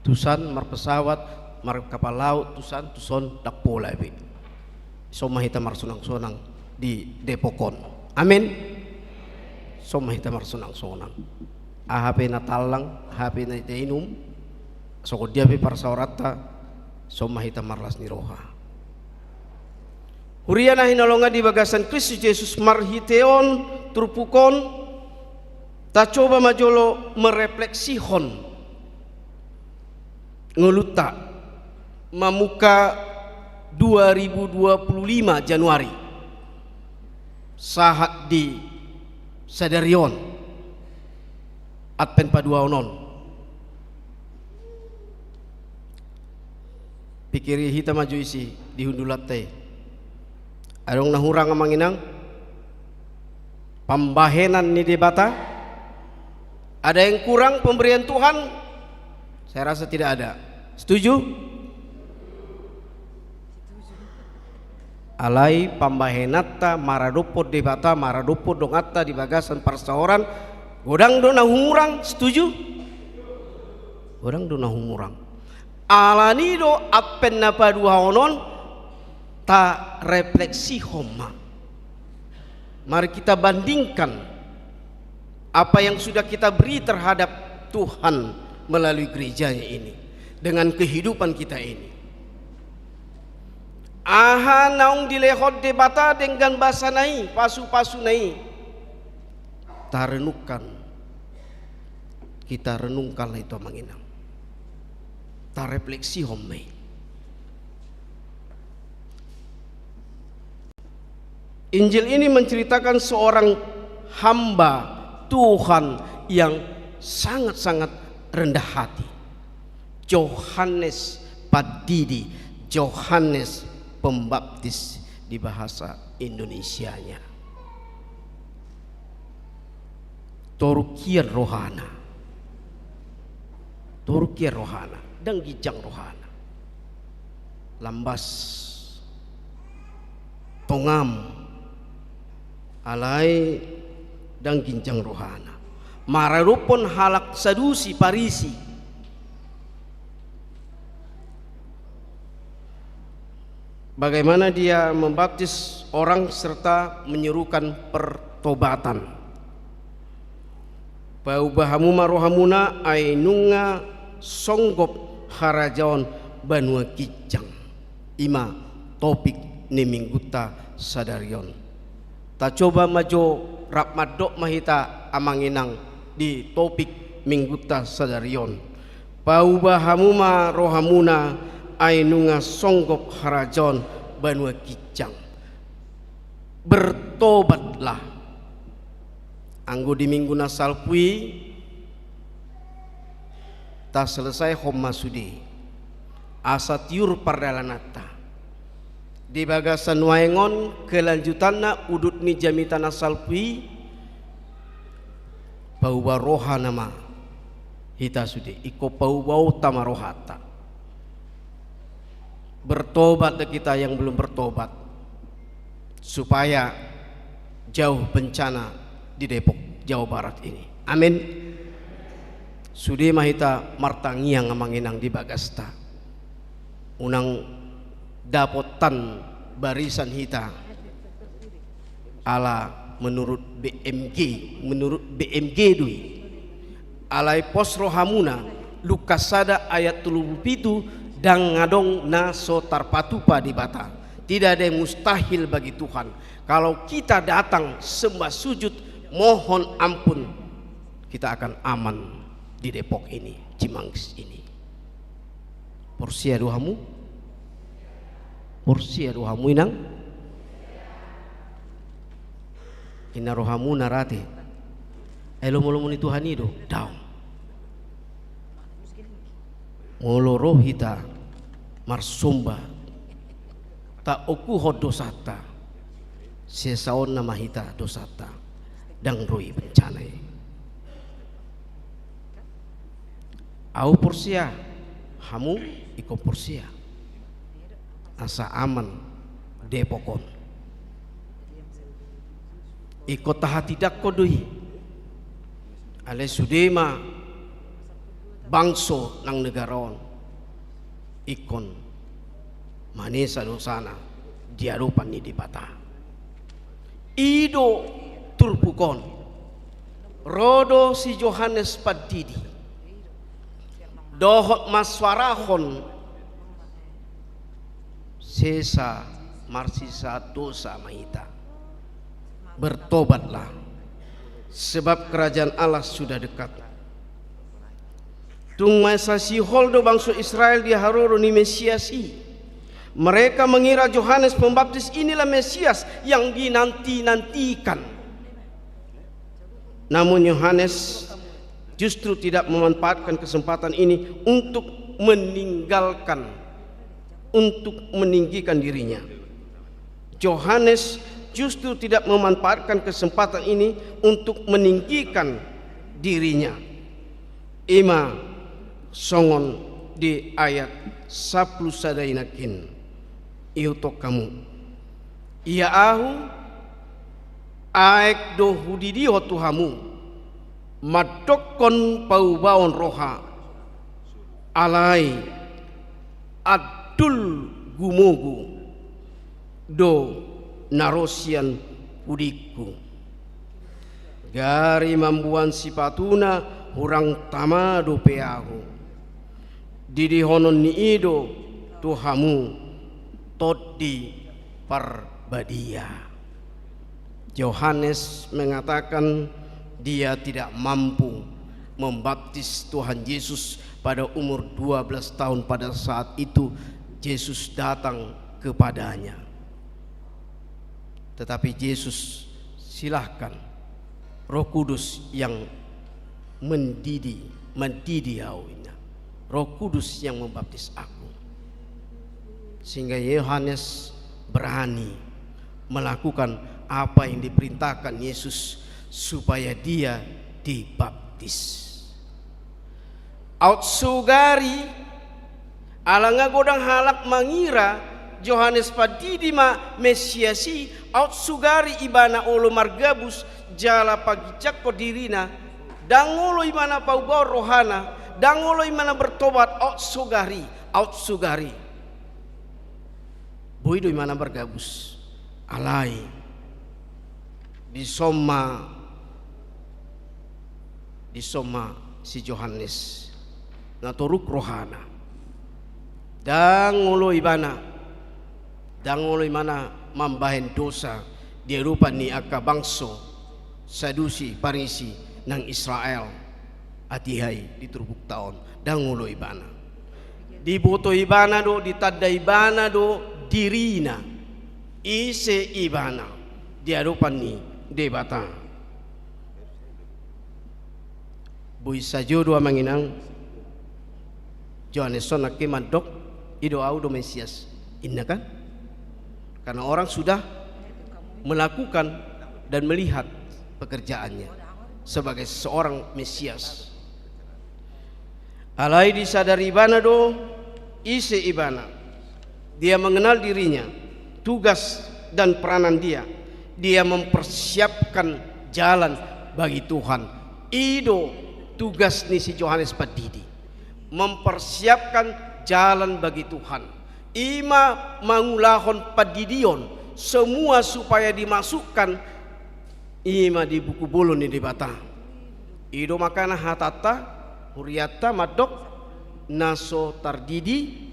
Tusan marpesawat, markapal laut, tusan, tuson, ndang pola be. Songon ma hita marsunang-sunang di Depok on. Amin. Songon ma hita marsunang-sunang. Aha pe na tallang, aha pe na tainum, songon dia pe parsaoranta, songon ma hita marlas ni roha. Huria na hinaholongan di bagasan Kristus Jesus, marhite on turpuk on, tacoba ma jolo merefleksihon ngolunta mamungka dua ribu dua puluh lima Januari sahat di sadari on, Advent paduahon on. Pikiri hita ma jo isi di hundulanta i. Adong na hurang, amang inang? Pambahenan ni Debata? Ada yang kurang pemberian Tuhan? Saya rasa tidak ada. Setuju? Alai pambahenanta maradophon Debata, maradophon donganta di bagasan parsaoran, godang do na humurang, setuju? Godang do na humurang. Alani do Advent na paduahon on, tarefleksihon ma. Mari kita bandingkan apa yang sudah kita beri terhadap Tuhan melalui gerejanya ini dengan kehidupan kita ini. Aha naung dilehon Debata denggan basana i, pasu-pasuna i. Tarenungkan. Kita renungkanlah itu, amang inang. Tarefleksihon ma i. Injil ini menceritakan seorang hamba Tuhan yang sangat-sangat rendah hati. Johannes Pandidi, Johannes Pembaptis di bahasa Indonesianya. Toruk hian rohana. Toruk hian rohana. Ndang ginjang rohana. Lambas. Tongam. Alai ndang ginjang rohana. Maradophon halak Sadusi, Parisi. Bagaimana dia membaptis orang serta menyerukan pertobatan. Pauba hamu ma rohamuna, ai nunga songgop harajaon banua ginjang. I ma topik ni minggunta sadari on. Tacoba ma jo, rap mandok ma hita, amang inang, di topik minggunta sadari on. Pauba hamu ma rohamuna, ai nunga songgop harajaon banua ginjang. Bertobatlah. Anggo di minggu na salpu i, taselesaihon ma sude, asa tiur pardalananta. Di bagasan nuaeng on, kelanjutanna, udut ni jamita na salpu i, pauba roha nama hita sude, ingkon paubaonta ma rohanta. Bertobatlah kita yang belum bertobat, supaya jauh bencana di Depok, Jawa Barat ini. Amin. Sude ma hita martangiang, amang inang, di bagasta. Unang dapotan barisan hita. Ala menurut B M G, menurut B M G do i. Alai pos rohamuna, Lukas sada ayat tolu pulu pitu, ndang adong na so tarpatupa Debata. Tidak ada yang mustahil bagi Tuhan. Kalau kita datang sembah sujud, mohon ampun, kita akan aman di Depok ini, Cimanggis ini. Porsea do hamu? Porsea do hamu, inang? Inna rohamuna ra ate. Ai lomo-lomo ni Tuhan i do? Daong. Molo ro hita marsomba, taokuhon dosanta, sesaonna ma hita dosanta, ndang ro i bencana i. Ahu porsea, hamu ingkon porsea, asa aman Depok on. Ingkon tahatindangkon do i. Alai sude ma bangso nang negara on ingkon manesa dosana di adopan ni Debata. I do turpuk on. Ro do si Johannes Pandidi dohot mansuarahon sesa, marsisahat dosa ma hita. Bertobatlah, sebab kerajaan Allah sudah dekat. Tung mansai sihol do bangso Israel di haroro ni Mesias i. Mereka mengira Johannes Pembaptis inilah Mesias yang dinanti-nantikan. Namun Yohanes justru tidak memanfaatkan kesempatan ini untuk meninggalkan, untuk meninggikan dirinya. Yohanes justru tidak memanfaatkan kesempatan ini untuk meninggikan dirinya. Ima songon di ayat sampulu sada i nangkin. Ihuthon hamu. Ia ahu, aek do hudidihon tu hamu, mandokkon paubaon roha, alai andul gumogo do na ro sian pudingku. Gari mamboan sipatuna hurang tama dope ahu. Didihonon ni i do tu hamu Tondi Parbadia. Yohanes mengatakan dia tidak mampu membaptis Tuhan Yesus pada umur dua belas tahun pada saat itu Yesus datang kepadanya. Tetapi Yesus, silahkan, Roh Kudus yang mendidi, mendidi ahu, inna. Roh Kudus yang membaptis aku. Sehingga Yohanes berani melakukan apa yang diperintahkan Yesus supaya dia dibaptis. Aut sugari, ala nga godang halak mangira Johannes Pandidi ma Mesias i, aut sugari ibana olo margabus jala paginjangkon dirina, ndang olo ibana paubaon rohana, ndang olo ibana bertobat, aut sugari, aut sugari. Boi do ibana margabus. Alai dison ma, dison ma si Johannes na toruk rohana. Ndang olo ibana, ndang olo ibana mambahen dosa di adopan ni angka bangso Sadusi, Parisi nang Israel. Atiha i di turpukta on, ndang olo ibana. Diboto ibana do, ditanda ibana do dirina, ise ibana di adopan ni Debata. Boi sajo do, amang inang, Johannes on nangkin mandok, i do ahu do Mesias, inna kan? Karena orang sudah melakukan dan melihat pekerjaannya sebagai seorang Mesias. Alai disadari ibana do ise ibana. Dia mengenal dirinya, tugas dan peranan dia. Dia mempersiapkan jalan bagi Tuhan. I do tugas ni si Johannes Pandidi. Mempersiapkan jalan bagi Tuhan. I ma mangulahon pandidion, semua supaya dimasukkan i ma di buku bolon ni Debata. I do makana hatanta, hurianta mandok, na so tardidi,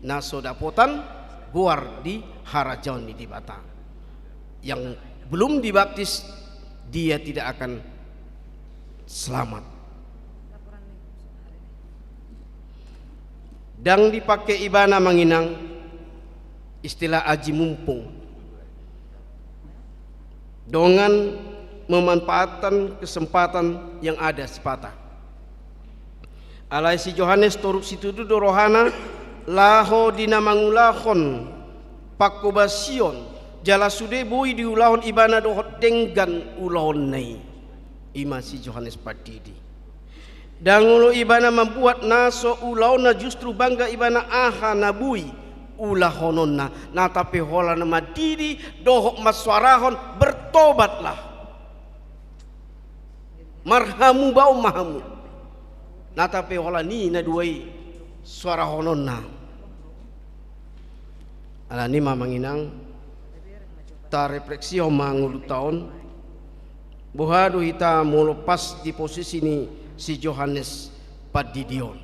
na so dapotan goar di harajaon ni Debata. Yang belum dibaptis, dia tidak akan selamat. Ndang dipake ibana, amang inang, istilah aji mumpung dengan memanfaatkan kesempatan yang ada sipata. Alai si Johannes torop situtu do rohana laho di na mangulahon panghobasion, jala sude boi diulahon ibana dohot denggan ulaonna i. I ma si Johannes Pandidi. Ndang olo ibana mambuat na so ulaonna, justru bangga ibana aha na boi ulahononna. Na tape holan mandidi dohot mansuarahon, bertobatlah. Marhamubaon ma hamu. Na tape holan i na dua i suarahononna. Alani i ma, amang inang, tarefleksihon ma ngolunta on, boha do hita molo pas di posisi ni si Johannes Pandidi on.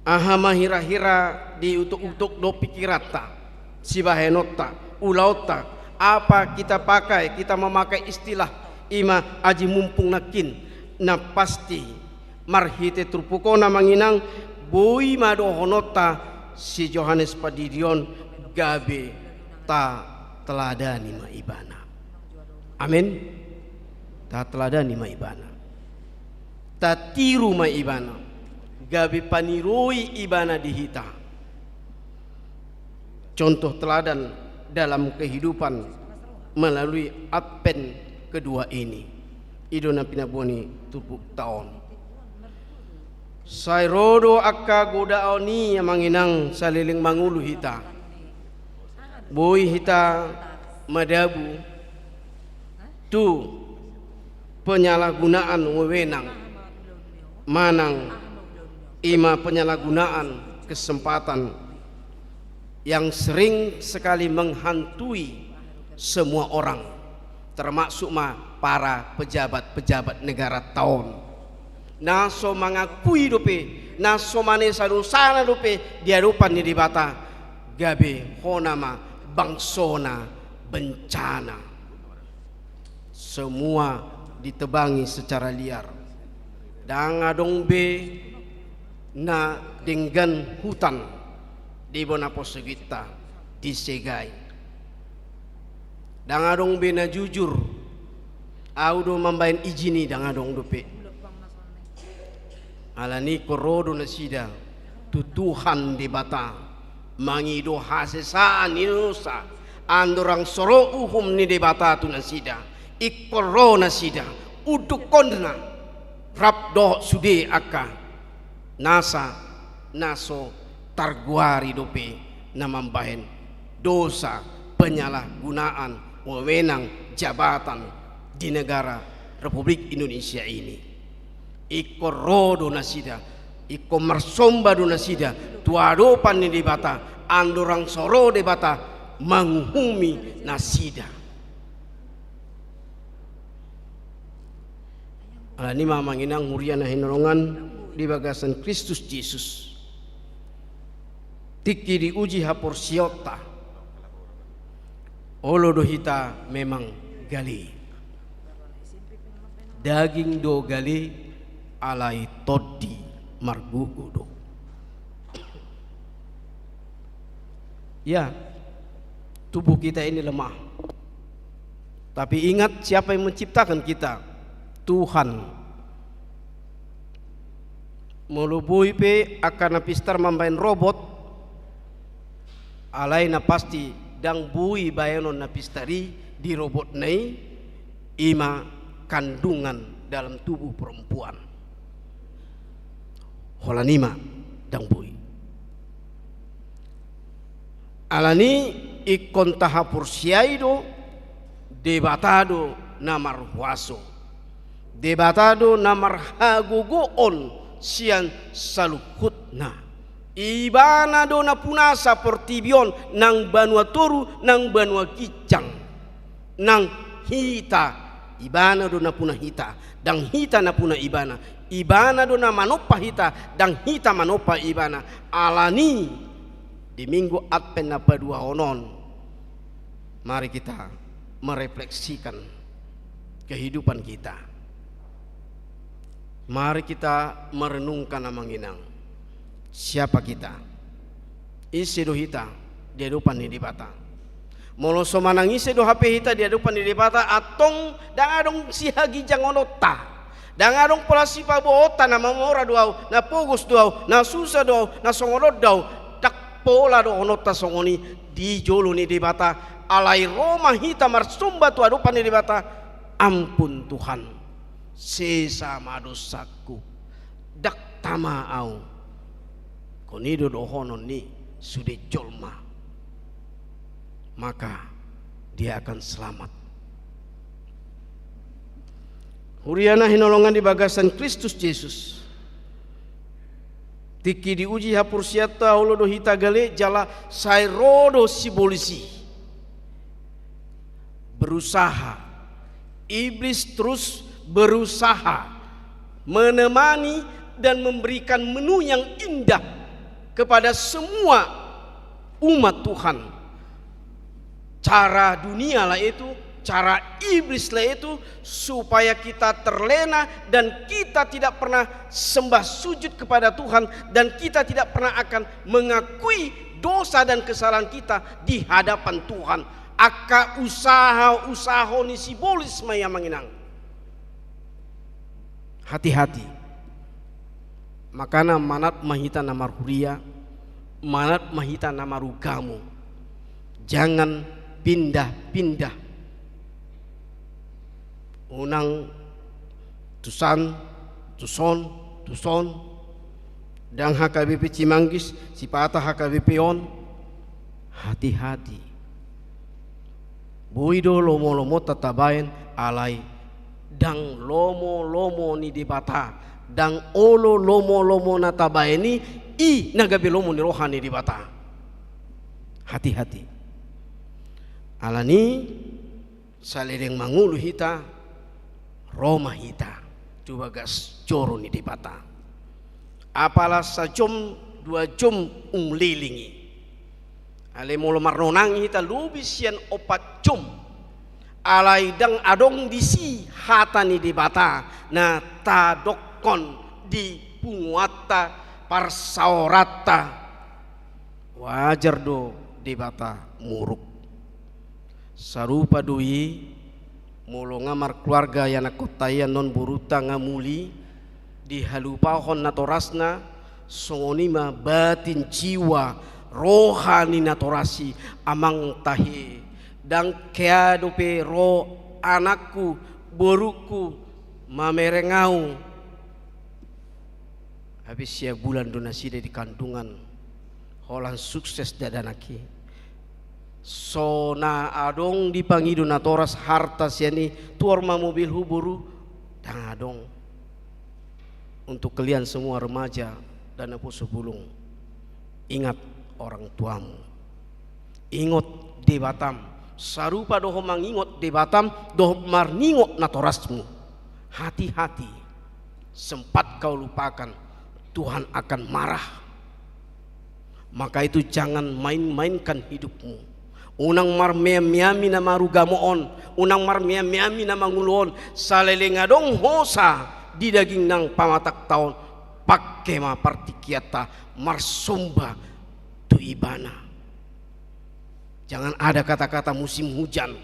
Aha ma hira-hira diutuk-utuk dohot pikiranta, sibahenonta, ulaonta, apa kita pakai, kita memakai istilah i ma aji mumpung nangkin, na pasti marhite turpuk on, amang inang, boi ma dohononta si Johannes Pandidi on gabe tateladani ma ibana. Amen. Tateladani ma ibana. Tatiru ma ibana. Gabe paniroi ibana di hita. Contoh teladan dalam kehidupan melalui Advent kedua ini. I do na pinaboa ni turpukta on. Sai ro do angka godaan i, amang inang, saleleng mangolu hita. Boi hita madabu tu penyalahgunaan wewenang manang i ma penyalahgunaan kesempatan yang sering sekali menghantui semua orang, termasuk ma para pejabat-pejabat negaranta on. Na so mangakui dope, na so manesa dosana dope di adopan ni Debata, gabe hona ma bangsona bencana. Semua ditebangi secara liar. Ndang adong be na denggan hutan di bona posoginta disegai. Ndang adong be na jujur, au do mambahen izin i, ndang adong dope. Alani i ingkon ro do nasida tu Tuhan Debata, mangido hasesaan ni dosa, andorang so ro uhum ni Debata tu nasida. Ingkon ro nasida, undukkonna rap dohot sude angka nasa na so targoari dope na mambahen dosa penyalahgunaan wewenang jabatan di negara Republik Indonesia ini. Ingkon ro do nasida, ingkon marsomba do nasida tu adopan ni Debata, andorang so ro Debata manguhumi nasida. Alani i ma, amang inang, huria na hinaholongan di bagasan Kristus Jesus, tingki diuji haporseaonta, olo do hita memang gale. Daging do gale, alai tondi margogo do. Ya, tubuh kita ini lemah. Tapi ingat, siapa yang menciptakan kita? Tuhan. Molo boi pe angka na pistar mambahen robot, alai na pasti ndang boi bahenon na pistar i di robotna i, i ma kandungan dalam tubuh perempuan. Holan i ma ndang boi. Alani ingkon tahaporseai do, Debata do na marhuaso. Debata do na marhagogoon sian saluhutna. Ibana do na punasa portibi on, nang banua toru, nang banua ginjang. Nang hita, Ibana do na puna hita, ndang hita na puna Ibana. Ibana do na manompa hita, ndang hita manompa Ibana. Alani di Minggu Advent na paduahon on, mari kita merefleksikan kehidupan kita. Mari kita merenungkan, Amang Inang. Siapa kita? Ise do hita di adopan ni Debata? Molo so manang ise do hape hita di adopan ni Debata, antong ndang adong sihaginjangononta. Ndang adong pola sipaboaonta, na mamora do au, na pogos do au, na susa do au, na songon on do au. Ndang pola dohononta songon i di jolo ni Debata. Alai ro ma hita marsomba tu adopan ni Debata. Ampun Tuhan, sesa ma dosaku. Ndang tama au. Songon i do dohonon ni sude jolma. Maka dia akan selamat. Huria na hinaholongan di bagasan Kristus Jesus. Tingki diuji haporseaonta, olo do hita gale jala sai ro do sibolis i. Berusaha. Iblis terus berusaha menemani dan memberikan menu yang indah kepada semua umat Tuhan. Cara dunia lah itu, cara iblis lah itu, supaya kita terlena dan kita tidak pernah sembah sujud kepada Tuhan, dan kita tidak pernah akan mengakui dosa dan kesalahan kita di hadapan Tuhan. Angka usaha-usaha ni sibolis ma i, Amang Inang. Hati-hati. Makana manat ma hita na marhuria, manat ma hita na marugamo. Jangan pindah-pindah. Unang tusan, tuson, tuson. Ndang H K B P Cimanggis, sipata H K B P on. Hati-hati. Boi do lomo-lomonta tabaen, alai ndang lomo-lomo ni Debata, ndang olo lomo-lomo na tabaen i, i na gabe lomo ni roha ni Debata. Hati-hati. Alani saleleng mangolu hita, ro ma hita tu bagas joro ni Debata. Apala sajom dua jom umleleng i. Alai molo marnonang hita lobi sian opat jom, alai ndang adong disi hata ni Debata na tadokkon di punguanta, parsaoranta. Wajar do Debata muruk. Sarupa do i, molo nga markeluarga ianakhonta i, annon borunta nga muli, dihalupahon natorasna, songon i ma batin, jiwa, roha ni natoras i, Amang tahe. Ndang hea dope ro anakku, borungku, mamereng au. Habis sia bulan do nasida di kandungan, holan sukses dakdanak i. So na adong dipangido natoras harta sian i, tuor ma mobilhu boru, ndang adong. Untuk kalian semua remaja dan naposo bulung, ingat orang tuamu. Ingot Debatam, sarupa do ho mangingot Debatam dohot marningot natorasmu. Hati-hati, sempat kau lupakan, Tuhan akan marah. Maka itu, jangan main-mainkan hidupmu. Unang marmeam-meami na marugamo on, unang marmeam-meami na mangolu on, saleleng adong hosa di daging nang pamatangta on, pangke ma partingkianta marsomba tu Ibana. Jangan ada kata-kata musim hujan.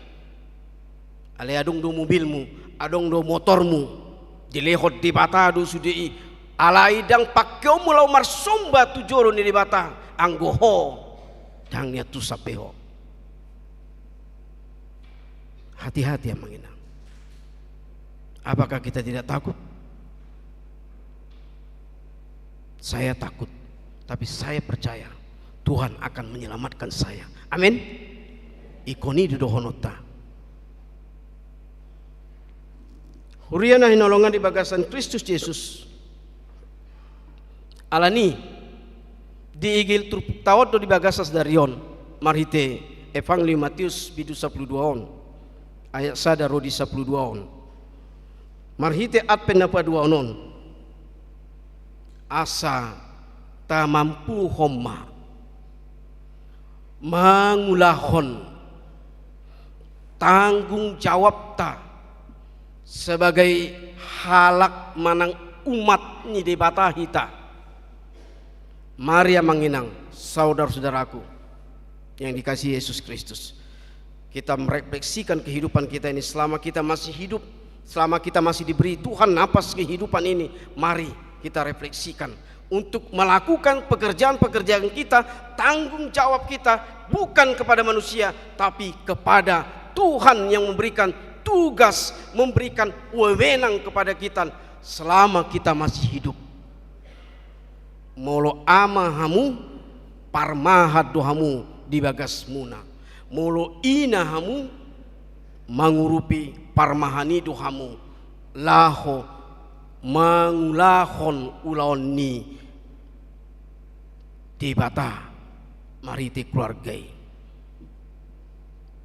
Alai adong do mobilmu, adong do motormu, dilehon Debata do sude i. Alai ndang pangkeonmu laho marsomba tu joro ni Debata, anggo ho ndang nian tusan pe ho. Hati-hati, Amang Inang. Apakah kita tidak takut? Saya takut, tapi saya percaya Tuhan akan menyelamatkan saya. Amen. Ingkon i do dohononta. Huria na hinaholongan di bagasan Kristus Jesus. Alani, diigil turpukta on do di bagasan sadari on, marhite Evangelium Mateus bindu sampulu dua on, ayat sada ro di sampulu dua on. Marhite Advent na paduahon on, asa tamampuhon ma mangulahon tanggung jawabta sebagai halak manang umat ni Debata hita. Mari amang inang, saudara-saudaraku yang dikasihi Yesus Kristus, kita merefleksikan kehidupan kita ini selama kita masih hidup, selama kita masih diberi Tuhan napas kehidupan ini. Mari kita refleksikan untuk melakukan pekerjaan-pekerjaan kita, tanggung jawab kita bukan kepada manusia, tapi kepada Tuhan yang memberikan tugas, memberikan wewenang kepada kita selama kita masih hidup. Molo ama hamu, parmahan do hamu di bagasmuna. Molo ina hamu, mangurupi parmahan i do hamu laho mangulahon ulaon ni Debata marhite keluarga i,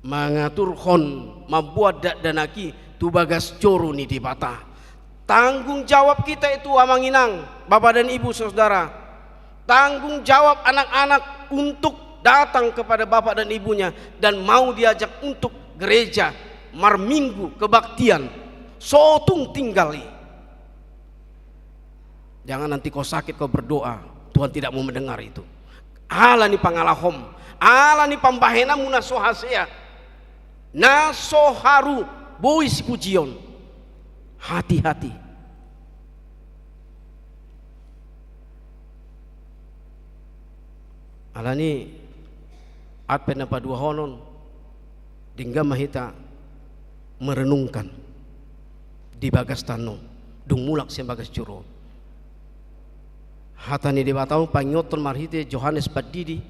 mangaturhon, mamboan dakdanak i tu bagas joro ni Debata. Tanggung jawab kita itu, amang inang, bapak dan ibu, saudara. Tanggung jawab anak-anak untuk datang kepada bapak dan ibunya dan mau diajak untuk gereja, marminggu, kebaktian. So tung tinggal i. Jangan nanti kau sakit, kau berdoa, Tuhan tidak mau mendengar itu. Ala ni pangalahom, ala ni pambahenanmu na so hasea, na so haru boi sipujion. Hati-hati. Alani Advent na paduahon on, denggan ma hita merenungkan di bagas tano, dung mulak sian bagas joro. Hata ni Debata on pangingothon marhite Johannes Pandidi,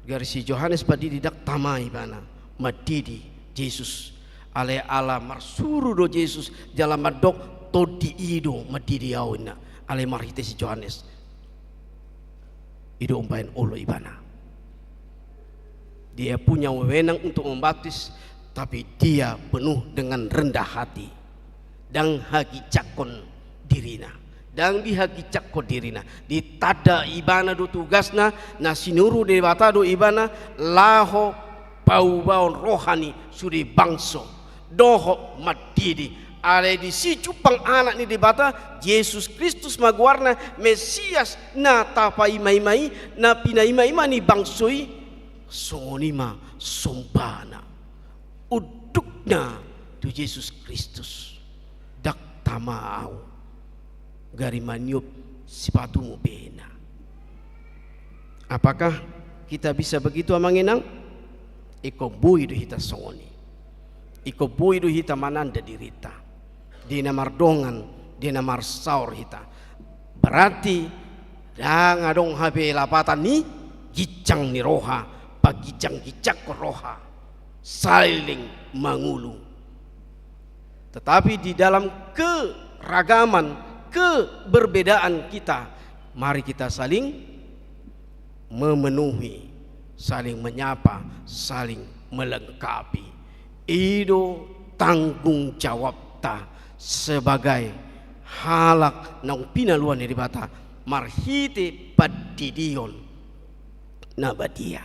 gari si Johannes Pandidi ndang tama ibana mandidi Jesus. Alai ala marsuru do Jesus jala mandok, tondi i do mandidi ahu, ninna. Alai marhite si Johannes, i do umbahen olo ibana. Dia punya wewenang untuk membaptis, tapi dia penuh dengan rendah hati. Ndang haginjangkon dirina. Ndang dihaginjangkon dirina. Ditanda ibana do tugasna, na sinuru Debata do ibana, laho paubahon roha ni sude bangso. Dohot mandidi. Alai disi jumpang Anak ni Debata, Jesus Kristus ma goarna, Mesias na tapaima-ima i, na pinaima-ima ni bangso i, songon i ma sombana. Undukna tu Jesus Kristus. Ndang tama ahu, gari maniop sipatumu be, ninna. Apakah kita bisa begitu, amang inang? Ingkon boi do hita songon i. Ingkon boi do hita mananda dirinta. Di na mardongan, di na marsaor hita. Berarti ndang adong hape lapatan ni ginjang ni roha, paginjang-ginjangkon roha, saling mangolu. Tetapi di dalam keragaman, keberbedaan kita, mari kita saling memenuhi, saling menyapa, saling melengkapi. I do tanggung jawabta sebagai halak naung pinaluan ni Debata marhite pandidion na badia.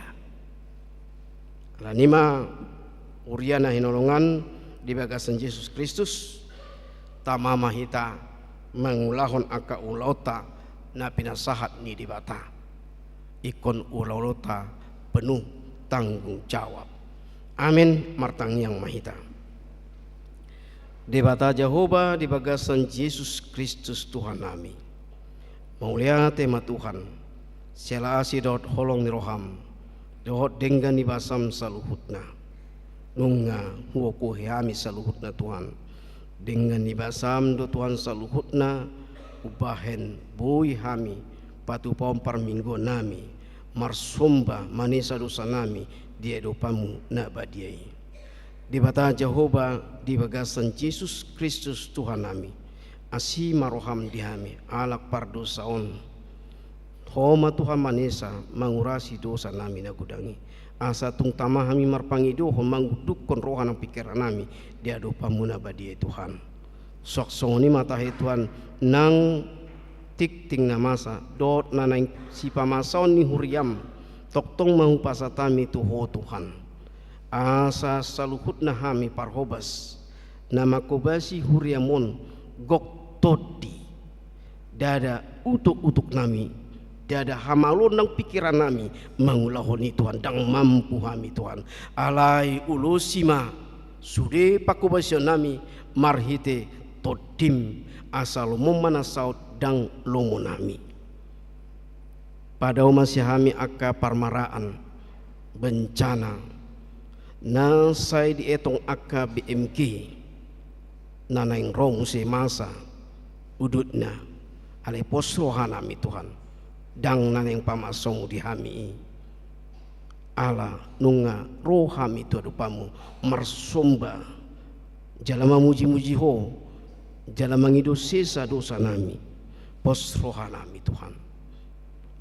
Alani i ma, huria na hinaholongan di bagasan Jesus Kristus, tama ma hita mangulahon angka ulaonta na pinasahat ni Debata. Ingkon ulaonta penuh tanggung jawab. Amen. Martangiang ma hita. Debata Jahowa, di bagasan Jesus Kristus Tuhannami, mauliate ma Tuhan, siala asi dohot holong ni roham, dohot denggan ni basam saluhutna. Nunga huokuhi hami saluhutna, Tuhan. Denggan ni basam do, Tuhan, saluhutna, umbahen boi hami patupahon parmingguonnami, marsomba manesa dosanami di adopanMu na badia i. Debata Jahowa, di bagasan Jesus Kristus Tuhannami, asi ma rohaM di hami halak pardosa on. Ho ma Tuhan manesa mangurasi dosanami na godang i, asa tung tama hami marpangidoan mangundukhon roha nang pingkirannami di adopanMu na badia i Tuhan. Suang songon i ma tahe Tuhan, nang tingting na masa dohot na naeng sipamasaon ni huriaM, tongtong ma hupasahat hami tu Ho Tuhan, asa saluhutna hami parhobas na manghobasi huriaM on gok tondi. Ndada utok-utoknami, ndada hamaolon nang pingkirannami mangulahon i Tuhan, ndang mampu hami Tuhan. Alai ulosi ma sude panghobasionami marhite TondiM, asa lomo ma na saut ndang lomonami. Padao ma sian hami angka parmaraan, bencana na sai dietong angka B M G, na naeng ro muse masa udutna. Alai pos rohanami Tuhan, ndang na naeng pamasaonMu di hami i. Ala nunga ro hami tu adopanMu marsomba, jala mamuji-muji Ho, jala mangido sesa dosanami. Pos rohanami Tuhan.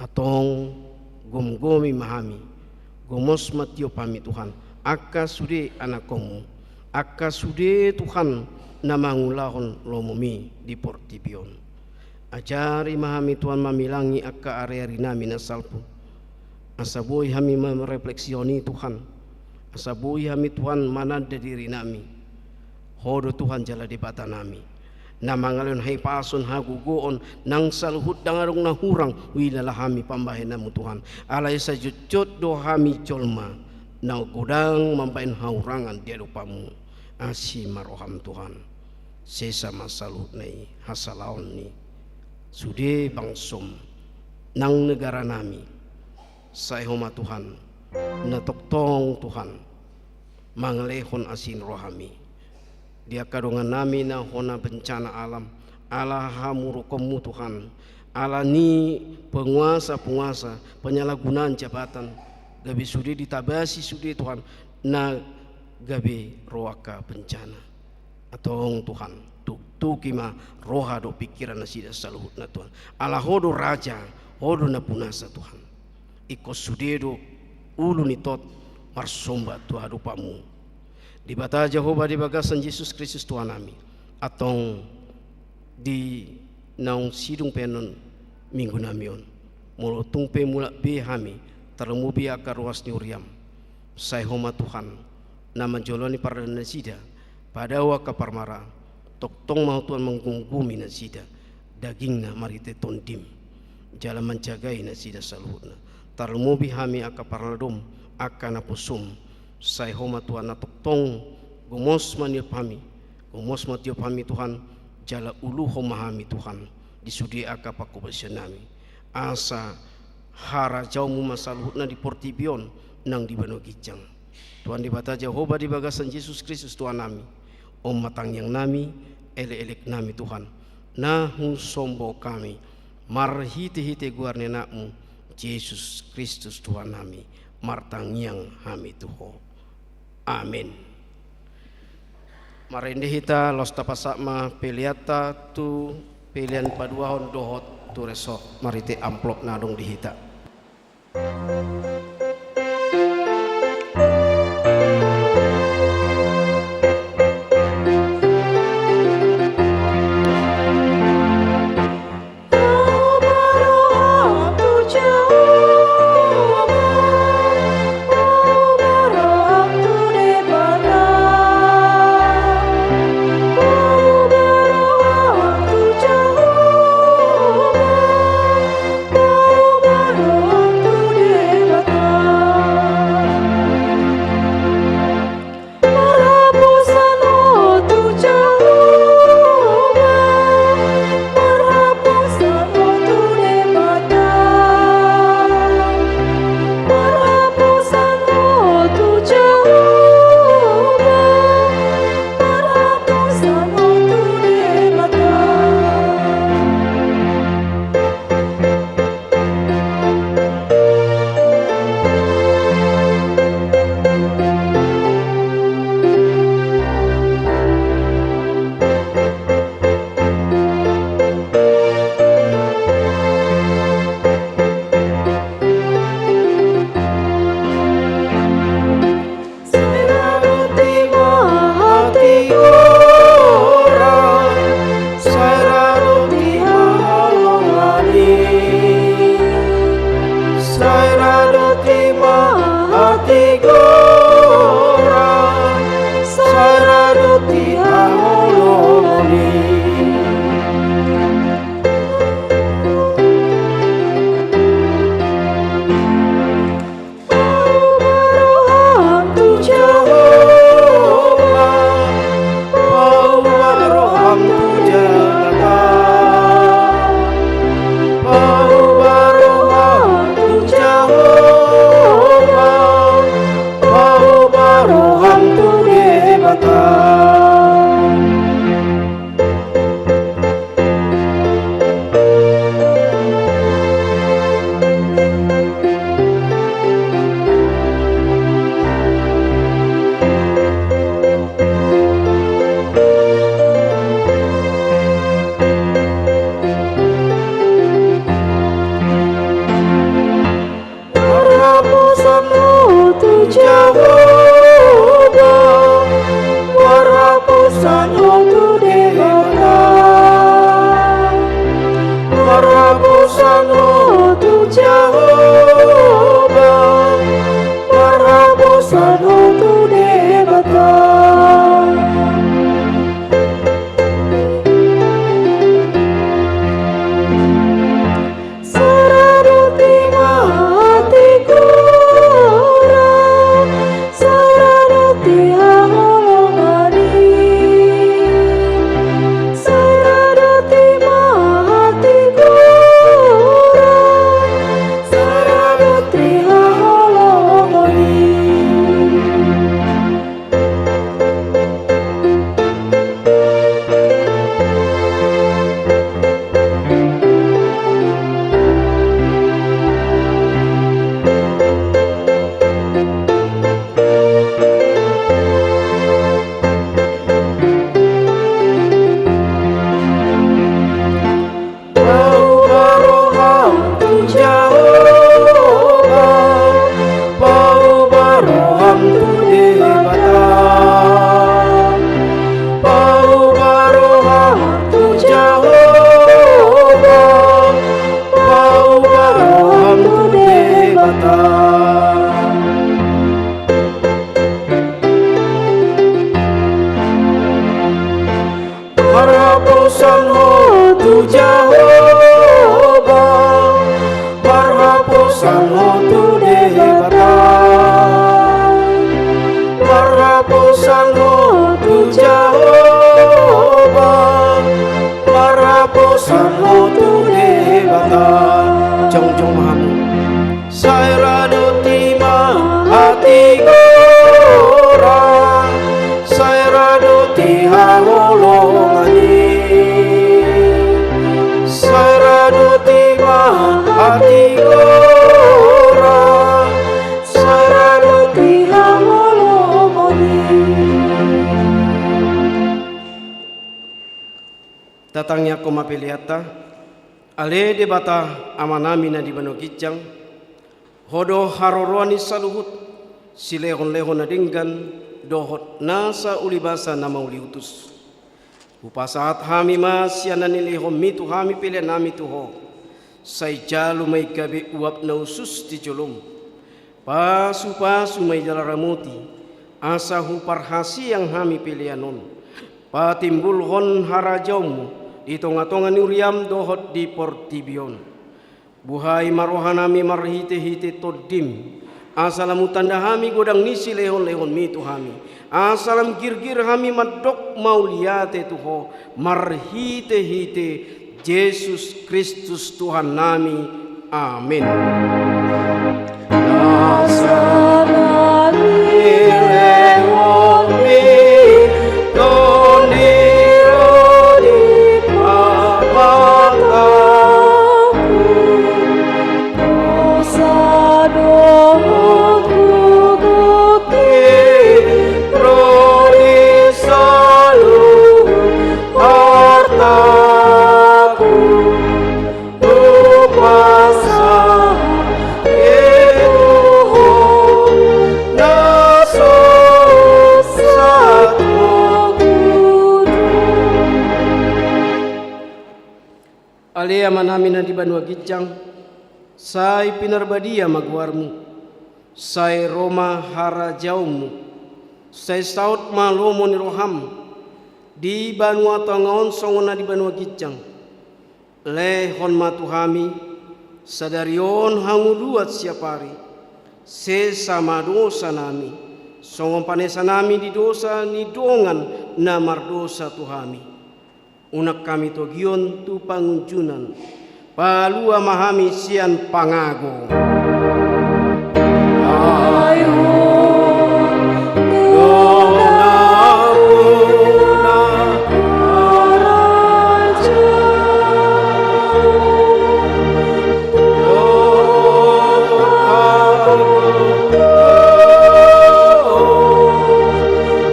Antong gomgomi ma hami, gomos ma tiop hami Tuhan, angka sude anakkonMu, angka sude Tuhan na mangulahon lomoMi di portibi on. Ajari ma hami Tuhan mamilangi angka ari-arinami na salpu, asa boi hami marefleksihon i Tuhan, asa boi hami Tuhan mananda dirinami. Ho do Tuhan jala Debatanami, na mangalehon hahipason, hagogoon, nang saluhut ndang adong na hurang huhilala hami pambahenanMu Tuhan. Alai sai jotjot do hami jolma na godang mambahen hahurangan di adopanMu. Asi ma rohaM Tuhan. Sesa ma saluhutna i hasalaon ni sude bangsoM nang negaranami. Sai Ho ma Tuhan na tongtong Tuhan mangalehon asi ni rohaMi di angka dongannami na hona bencana alam, ala hamurukonMu Tuhan, ala ni penguasa-penguasa, penyalahgunaan jabatan, gabe sude ditabasi sude Tuhan na gabe ro angka bencana. Antong Tuhan, tuktuki ma roha dohot pingkiran nasida saluhutna Tuhan. Ala Ho do Raja, Ho do na punasa Tuhan. Ingkon sude do ulu ni tot marsomba tu adopanMu. Debata Jahowa, di bagasan Jesus Kristus Tuhannami, antong di naung sidung pe annon minggunami on, molo tung pe mulak be hami, tarlumobi angka ruas ni huriaM, sai Ho ma Tuhan na manjoloani paradanan nasida, padao angka parmaraan, tongtong ma Ho Tuhan manggomgomi nasida, dagingna marhite TondiM, jala manjagai nasida saluhutna. Tarlumobi hami angka parhaldoM, angka naposoM, sai Ho ma Tuhan na tongtong gomos ma niop hami, gomos ma tiop hami Tuhan, jala uluhon ma hami Tuhan, di sude angka panghobasionami. Asa harajaonMu ma saluhutna di portibi on nang di banua ginjang. Tuhan Debata Jahowa, di bagasan Jesus Kristus Tuhannami, on ma tangiangnami, elek-eleknami Tuhan, na husomba hami, marhite-hite goar ni AnakMu, Jesus Kristus Tuhannami, martangiang hami tu Ho. Amen. Marende hita, laos tapasahat ma peleanta tu pelean paduahon dohot tu resort marhite amplop na adong di hita. Marhaposan ho tu Jahowa, marhaposan ho tu Debata. Marhaposan ho tu Jahowa, marhaposan ho tu Debata. Jongjong ma hamu. Sai ra dohot i ma hatigoran, sai ra dohot i haholongan i. Sai ra dohot i ma hatigoran, sai ra dohot i haholongan i. Tatangiangkon ma peleanta. Ale Debata, Amanami na di banua ginjang, Ho do haroroan ni saluhut silehonlehon na denggan dohot nasa ulibasa na mauliutus. Hupasahat hami ma sian na nilehonmi tu hami peleannami tu Ho. Sai jalo ma i gabe uap na hushus di jolom. Pasupasu ma i jala ramoti, asa huparhaseang hami pelean on, patimbulhon harajaonmu di tongatonga ni huriam dohot di portibi on. Buhai ma rohanami marhitehite Tondim, asa lam hutanda hami godang ni silehonlehonmi tu hami, asa lam girgir hami mandok mauliate tu Ho marhitehite Jesus Kristus Tuhannami. Amen. Nasa nilehonmi do ni ro di pamatangku, dosa dohot gokhon i ro di saluhut artaku. Hupasahat i tu Ho na so sahat gokhonku. Ale Amanami na di banua ginjang, sai pinarbadia ma goarmu, sai ro ma harajaonmu, sai saut ma lomo ni roham di banua tonga on songon na di banua ginjang. Lehon ma tu hami sadari on hangoluan siapari. Sesa ma dosanami, songon panesanami di dosa ni dongan na mardosa tu hami. Unang hami togion tu pangunjunan. Palua ma hami sian pangago. Ai Ho do nampuna harajaon dohot haholongan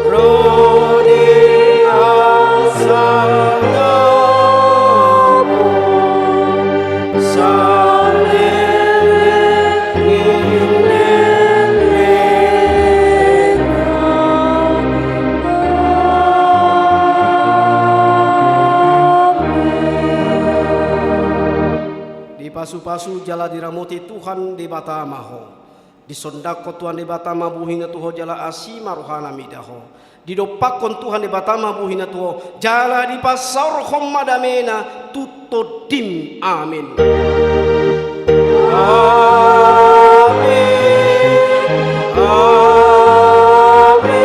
ro di hasangapon saleleng ni lelengna. Amen. Dipasupasu jala diramoti Tuhan Debata ma ho. Disondangkon Tuhan Debata ma bohina tu ho jala asi ma rohana mida ho. Didompakkon Tuhan Debata ma bohina tu ho jala dipasaorhon ma damena tu tondim. Amen. Amen. Amen.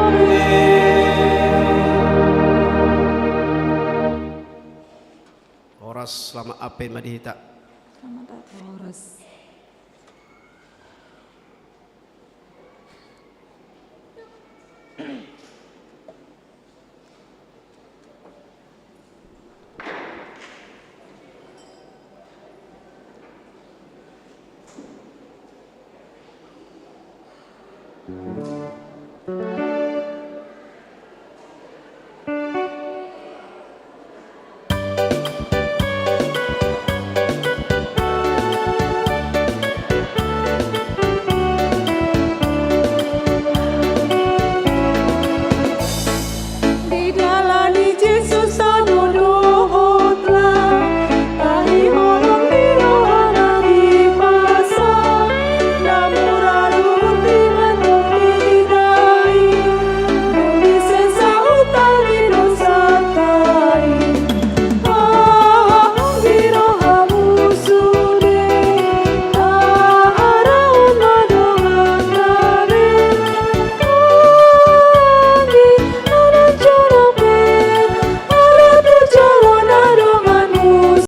Amen. Horas, selamat Advent ma di hita. Selamat Advent. Horas.